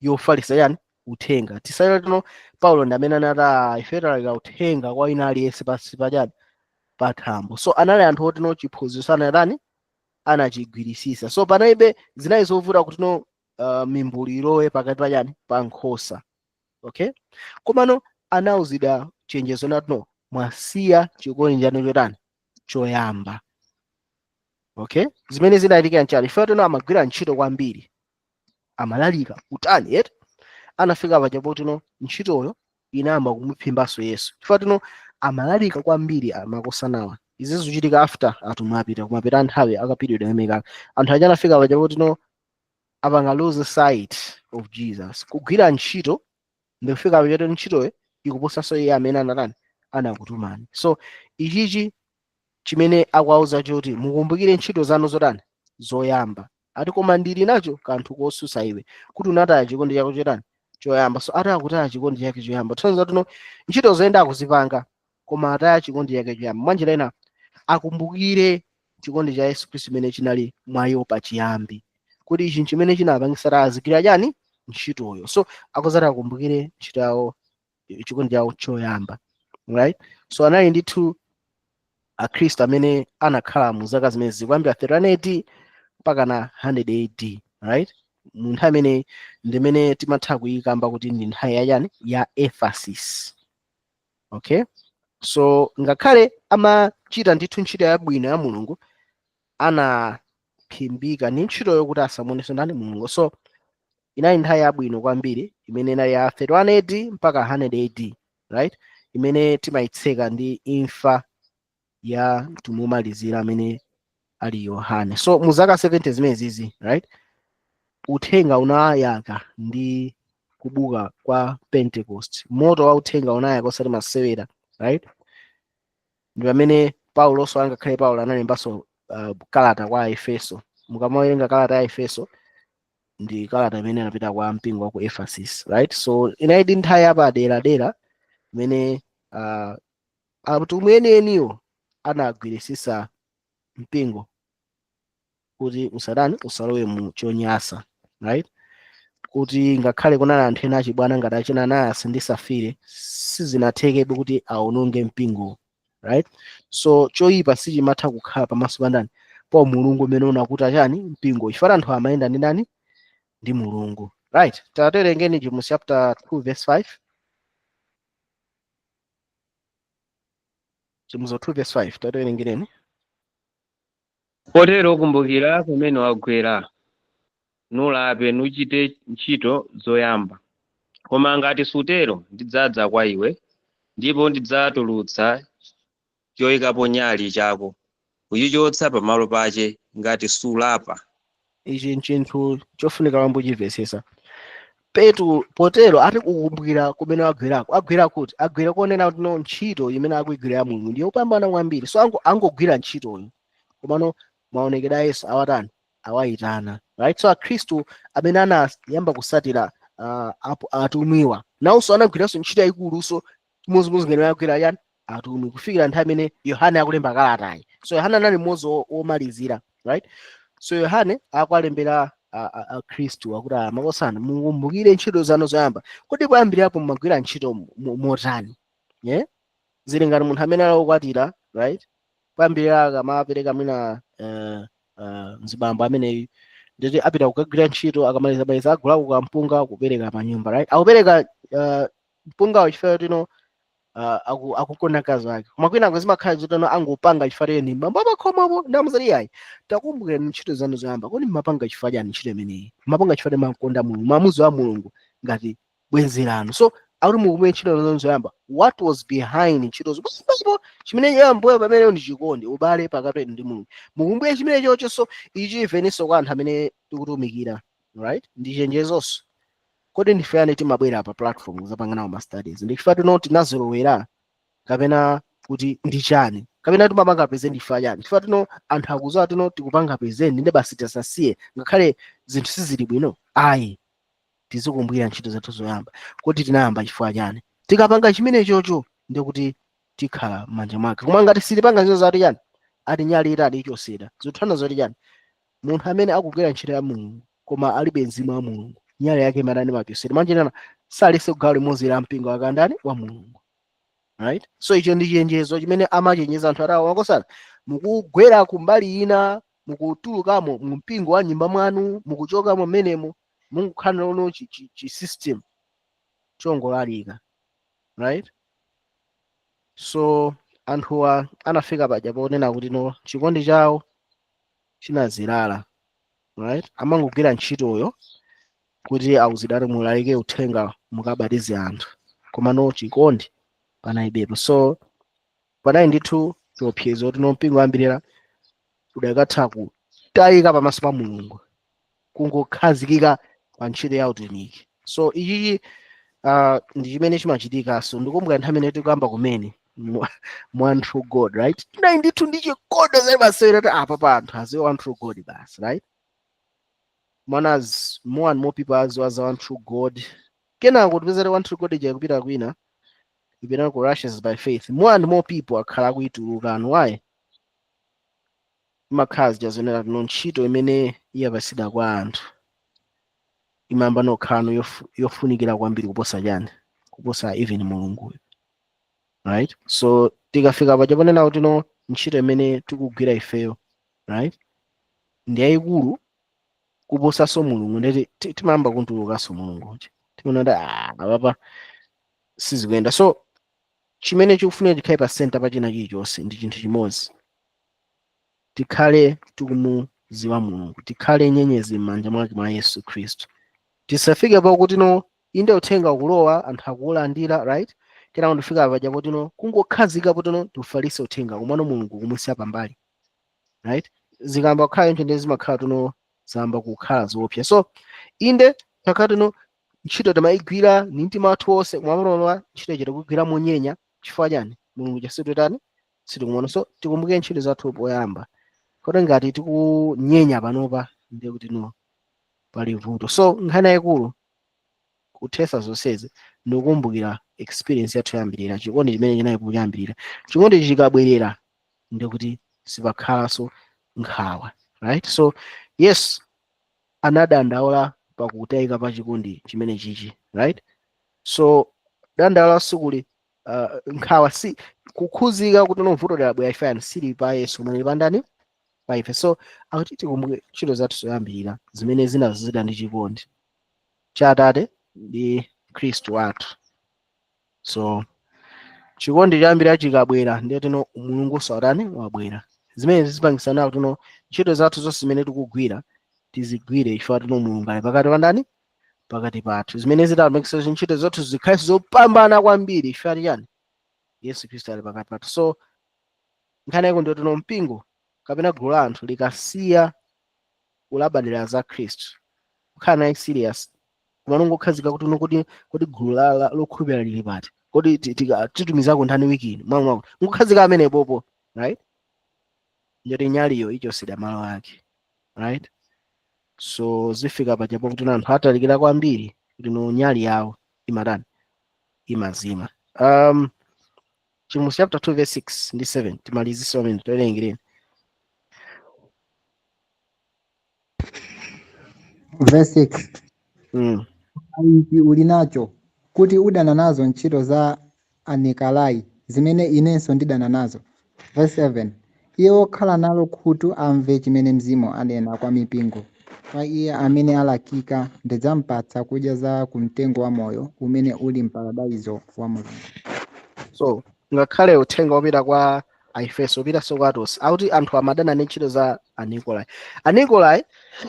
S1: yofalitsa yani. Uthenga tisalira tino Paulo ndi amene anati, "Ah, ife talalika uthenga kwa ina aliyense pansi pachani pa thambo." So anali anthu otino chiphunzitso anatani, anachigwirisisa. So panalibe zinali zovuta kuti no mimbulu ilowe pakati pachani, pa nkhosa, okay? Komano anawuzidwa chenjezo nati, "No, mwasiya chikondi chanu chotani, choyamba." Okay, zimene zinachitika nchani? Ife tino amagwira ntchito kwambiri, amalalika kutani eti, anafika paja potino ntchitoyo inayamba kumuphimbanso Yesu, chifukwa tino amalalika kwambiri amakosanawa. Izi zikuchitika after atumwi apita, kumapita nthawi akapitidwa emeka. Anthu aja anafika paja potino apanga lose sight of Jesus. Kugwira ntchito ndikufika paja kuti ntchitoyo ikuposanso iye amene anatani, anakutumani. So ichichi chimene akuwauza choti mukumbukire ntchito zanu zotani, zoyamba. Ati, "Koma ndili nacho kanthu kosusa iwe, kuti unataya chikondi chako chotani, choyamba." So ati akutaya chikondi chake choyamba, tsono tino ntchito zoyenda akuzipanga, koma ataya chikondi chake choyamba. Mwanjira ina, akumbukire chikondi cha Yesu Khristu chimene chinali mwa iwo pachiyambi, kuti ichi chimene chinapangisa azigwira chani, ntchitoyo. So akuzati akumbukire ntchito yawo, chikondi chawo choyamba, right? So anali ndithu akhristu amene anakhala mu zaka zimene zikuyambira 31 AD mpaka na 100 AD, right? Mu nthawi imene ndimene timatha kuyikamba kuti ndi nthawi yachani, ya Ephesus, okay? So ngakhale amachita ndithu ntchito yabwino ya Mulungu, anaphimbika ndi ntchitoyo kuti asamuonese ndani, Mulungu. So inali nthawi yabwino kwambiri imene inali ya 31 AD mpaka 100 AD, right? Imene timayitseka ndi imfa ya mtumwi womalizira amene ali Yohane. So mu zaka 70 zimene zizi, right, uthenga unayaka ndi kubuka kwa Pentecost. Moto wa uthenga unayaka osati masewera, right? Ndi pamene Paulonso, angakhale Paulo analembanso kalata kwa Efeso. Mukamawerenga kalata ya Efeso, ndi kalata imene anapita kwa mpingo wa ku Ephesus, right? So inali nthawi yapaderadera imene atumwi enieniwo anagwirisisa mpingo kuti usadani, usalowe mu chonyasa, right? Kuti ngakhale kunali anthu ena achibwana ngati achina Ananias ndi Safire, sizinathekebe kuti awononge mpingo, right? So choyipa sichimatha kukhala pamaso pa ndani, pa Mulungu umene unakuta chani, mpingo, chifukwa anthu amayenda ndi ndani, ndi Mulungu, right? Taterengeni James chapter 2 verse 5. James 2 verse 5, taterengereni.
S8: Potero kumbukira kumene wagwera, nulape, nuchite ntchito zoyamba. Koma ngati sutero, ndidzadza kwa iwe, ndipo ndidzatulutsa choyikapo nyali chako, kuchichotsa pamalo pache, ngati sulapa.
S1: Ichi nchinthu chofunika kwambuchimvesesa petu. Potero ati kukumbukira kumene wagwerako. Agwera kuti, agwera kuonena kuti no, ntchito imene akuyigwira ya Mulungu ndiyo yopambana kwambiri. So angogwira ntchitoyo, komano maonekedwe a Yesu awatani, awayitana, right? So akhristu amene anayamba kusatira atumwiwa nawonso anagwiranso ntchito yayikuluso chimodzimodzi ngene agwira yani, atumwi, kufikira nthawi imene Yohane akulemba kalatayi. So Yohane anali mmodzi womalizira, right? So Yohane akualembera akhristu akuti, "Makosana, mukumbukire ntchito zanu zoyamba. Kodi kuyambirapo mumagwira ntchito motani?" Yeah? Zili ngati munthu amene ali wokwatira, right? Kuyambirira akamapereka mwina mzibambo ameneyu, nditi apita kukagwira ntchito, akamaliza maliza agulako kampunga kupereka pa nyumba, right? Akupereka mpungawo chifukwa tino akukonda mkazi wake. Koma kwina zimakhala zotano, angopanga chifukwa tiyeni mambo apakhomopo ndamuzati, "Yayi, takumbukirani ntchito zanu zoyamba. Kodi mmapanga chifukwa chani ntchito imeneyi? Mmapanga chifukwa makonda Mulungu, mamuzi wa Mulungu ngati bwenzi lanu." So akuti mukumbuke ntchito zanu zoyamba. What was behind ntchito zoyambapo? Chimene yamboyo pamene ndi chikondi, ubale pakati ndi Mulungu. Mukumbuke chimene chocho. So ichi ifenso kwa anthu amene tikutumikira, right, ndi chenjezonso. Kodi ndife yani timabwera pa platform kuzapanga nawo ma studies? Ndi chifukwa tino tinazolowera, kapena kuti ndi chani, kapena timapanga present ndife chani? Chifukwa tino anthu akuzowa tino tikupanga present, ndi basi tisasiye ngakhale zinthu sizili bwino. Ayi, tizikumbukira ntchito zathu zoyamba. Kuti tinayamba chifukwa chani? Tikapanga chimene chocho, ndikuti tikhala m'manja mwake. Koma ngati sitipanga zinthu zati chani, ati nyali itali ichosera zikuthana zoti chani? Munthu amene akugwira ntchito ya Mulungu koma alibe mzimu wa Mulungu, nyali yake imatani? Machosera. Manjenana Salinso gawo limodzi la mpingo akandani wa Mulungu, right? So icho ndi chenjezo chimene amachenjeza anthu atawo makosana: mukugwera kumbali ina, mukutulukamo mu mpingo wa nyumba mwanu, mukuchokamo mmenemo, mukukhala nono chi system chongolalika, right? So anthuwa anafika paja ponena kuti no, chikondi chawo chinazilala, right? Amangogwira ntchitoyo kuti awuzidwe ati mulalike uthenga, mukabatize anthu, koma no, chikondi panalibepo. So panali ndithu chiopsezo kuti no, mpingo ambirira udakatha kutayika pamaso pa Mulungu kungokhazikika pa ntchito ya utumiki. So ichichi ndi chimene chimachitikanso. Ndikumbuka nthawi imene tikuyamba kumene one true God, right? Tinali ndithu ndi chikondi zali masewera kuti apa pa anthu aziwe one true God basi, right? Mwana, as more and more people aziwa za one true God, kenako tipezere one true God ija kupita kwina, ipita ku Righteous by Faith, more and more people akhala akuituluka. And why? Imakhala zija zonena tino ntchito imene iyapasidwa kwa anthu imayamba nokhala yofunikira kwambiri kuposa chani? Kuposa even Mulunguyo, right? So tikafika paja ponena kuti no, ntchito imene tikugwira ifeyo, right, ndi yayikulu kuposanso Mulungu, ndeti timayamba kuntulukanso Mulungu uja, timaona kuti ah, apapa sizikuyenda. So chimene chikufunika chikhale pa center pa china chilichonse ndi chinthu chimodzi: tikhale tikumuziwa Mulungu, tikhale nyenyezi m'manja mwake mwa Yesu Khristu. Tisafike pakuti no, inde, uthenga ukulowa, anthu akuwulandira, right? Kenako ndifika paja poti no, kungokhazika poti no, tifalitse uthenga, komano Mulungu kumusiya pambali, right? Zikamba kukhala ntchito ndi zimakhala tuno zamba kukhala zoopsa. So inde, takhala tuno ntchito timayigwira ni mtima wathu wonse, kumamalola ntchito ija tikugwira monyenya. Chifukwa chani? Mulungu chasitutani sitikumuona. So tikumbuke ntchito zathu poyamba, kodi ngati tikunyenya panopa, ndiye kuti no, pali vuto. So nkhani yayikulu kuthesa zonsezi ndikukumbukira experience yathu yoyambirira, chikondi chimene chinali kuyambirira. Chikondi chikabwerera, ndiye kuti sipakhalanso nkhawa, right? So yes, anadandaula pakutayika pa chikondi chimene chichi, right? So dandaula sikuli nkhawa, si kukhuzika kuti no, vuto labwera ifani sili pa Yesu, koma lili pa ndani? Pa ife. So akuti tikumbuke ntchito zathu zoyambirira zimene zinazida ndi chikondi cha Atate ndi Khristu wathu. So chikondi choyambirira chikabwera, ndiye tino Mulungu sautani wabwera. Zimene zipangisa kuti no, ntchito zathu zonse zimene tikugwira tizigwire chifukwa tino Mulungu ali pakati pa ndani? Pakati pathu. Zimene zitapangisa ntchito zathu zikhale zopambana kwambiri chifukwa chani? Yesu Khristu ali pakati pathu. So nkhani yake ndiyo tino mpingo kapena gulu la anthu likasiya kulabadira za Khristu, kukhala naye serious, koma nongokhazika kuti uno kuti gulu lokhulupirira lili pati, kodi titumizako nthani wiki ino, mwamu mwamu, ngokhazika amene popo, right? Ndiyoti nyaliyo ichosedwa malo ake, right? So zifika pajapo kuti anthu atalikira kwambiri kuti no, nyali yawo imatani? Imazima. Chivumbulutso chapter 2 verse 6 ndi 7, timalizise pamene towerengereni.
S3: Verse 6. Ichi uli nacho, kuti udana nazo ntchito za Anikolai, zimene inenso ndidana nazo. Verse 7. Iye wokhala nalo khutu amve chimene Mzimu anena kwa mipingo. Kwa iye amene alakika ndidzampatsa kudya za kumtengo wa moyo umene uli m'paradaiso wa Mulungu.
S1: So ngakhale uthenga wopita kwa Aefeso upitanso kwa Atonse, akuti anthu amadana ndi ntchito za Anikolai. Anikolai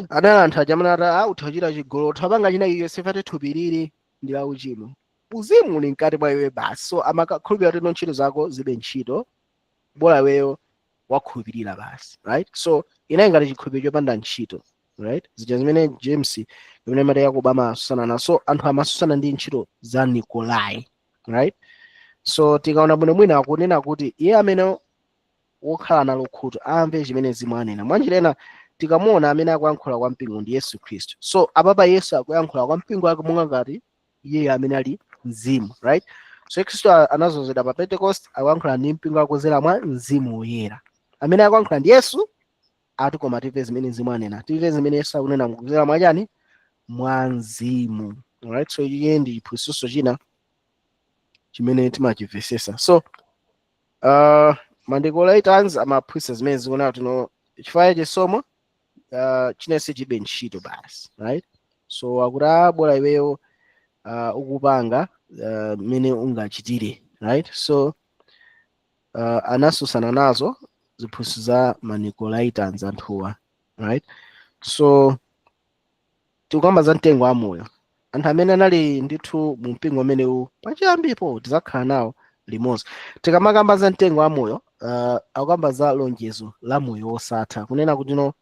S1: anali anthu aja amene ati ah, utha kuchita chigololo, utha panga china chilichonse, fate thupi lili ndi la uchimo, uzimu uli mkati mwa iwe basi. So amakakhulupirira kuti no, ntchito zako zibe ntchito, bola iweyo wakhulupirira basi, right? So inali ngati chikhulupiriro chopanda ntchito, right? Zija zimene James imene amati Yakobo amasusana nazo. So anthu amasusana ndi ntchito za Nikolai, right? So tikaona bwino mwina akunena kuti iye amene wokhala nalo khutu amve chimene Mzimu anena. Mwanjira ina, tikamuona amene akuyankhula kwa mpingo ndi Yesu Khristu. So apapa Yesu akuyankhula kwa mpingo wake monga ngati iye amene ali Mzimu, right? So Khristu anazozedwa pa Pentecost, akuyankhula ndi mpingo akudzera mwa Mzimu Woyera. Amene akuyankhula ndi Yesu, ati koma timve zimene Mzimu anena, timve zimene Yesu akunena kudzera mwa chani? Mwa Mzimu. Alright, so iye ndi chiphunzitso china chimene timachimvesesa. So Manicolatans amaphunzitsa zimene zikuona kuti no, chifukwa chisomo chinense chibe ntchito basi, right? So akuti abola iweyo ukupanga mmene ungachitire, right? So anasusana nazo ziphunzitso za Manicolatans anthuwa, right? So tikukamba za mtengo wa moyo. Anthu amene anali ndithu mu mpingo umenewu pachiyambipo tidzakhala nawo limodzi. Tikamakamba za mtengo wa moyo, akukamba za lonjezo la moyo wosatha, kunena kuti no,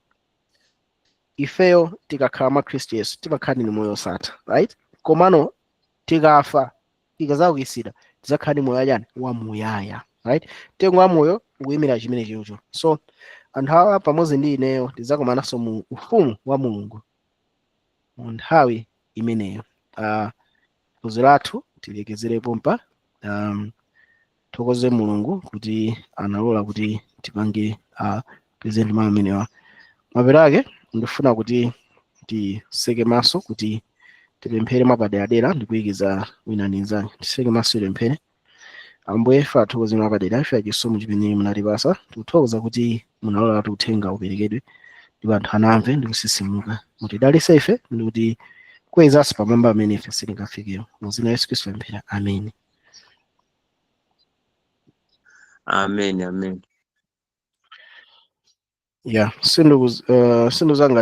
S1: ifeyo tikakhala mwa Khristu Yesu timakhala ndi moyo wosatha, right? Komano tikafa, tikazaukitsidwa, tidzakhala ndi moyo wachani? Wamuyaya, right? Mtengo wa moyo ukuyimira chimene chocho. So anthu awa pamodzi ndi ineyo tidzakumananso mu ufumu wa Mulungu mu nthawi imeneyo. Phunziro lathu tilekezere pompa. Thokoze Mulungu kuti analola kuti tipange present mawu amenewa. Mapeto ake ndifuna kuti tiseke maso kuti tipemphere mwapaderadera ndikuyikiza wina ndi mnzake. Tiseke maso, tipemphere. Ambuye, ife athokoze mwapadera ife achisomo chimene munatipasa. Tikuthokoza kuti munalola kuti uthenga uperekedwe ndipo anthu anamve ndi kusisimuka. Mutidalitse ife ndikuti kwezanso pamwamba amene ife sitingafikewo. Mu dzina la Yesu Khristu pemphera, amen.
S8: Amen, amen.
S1: Yeah, sindikuzanga.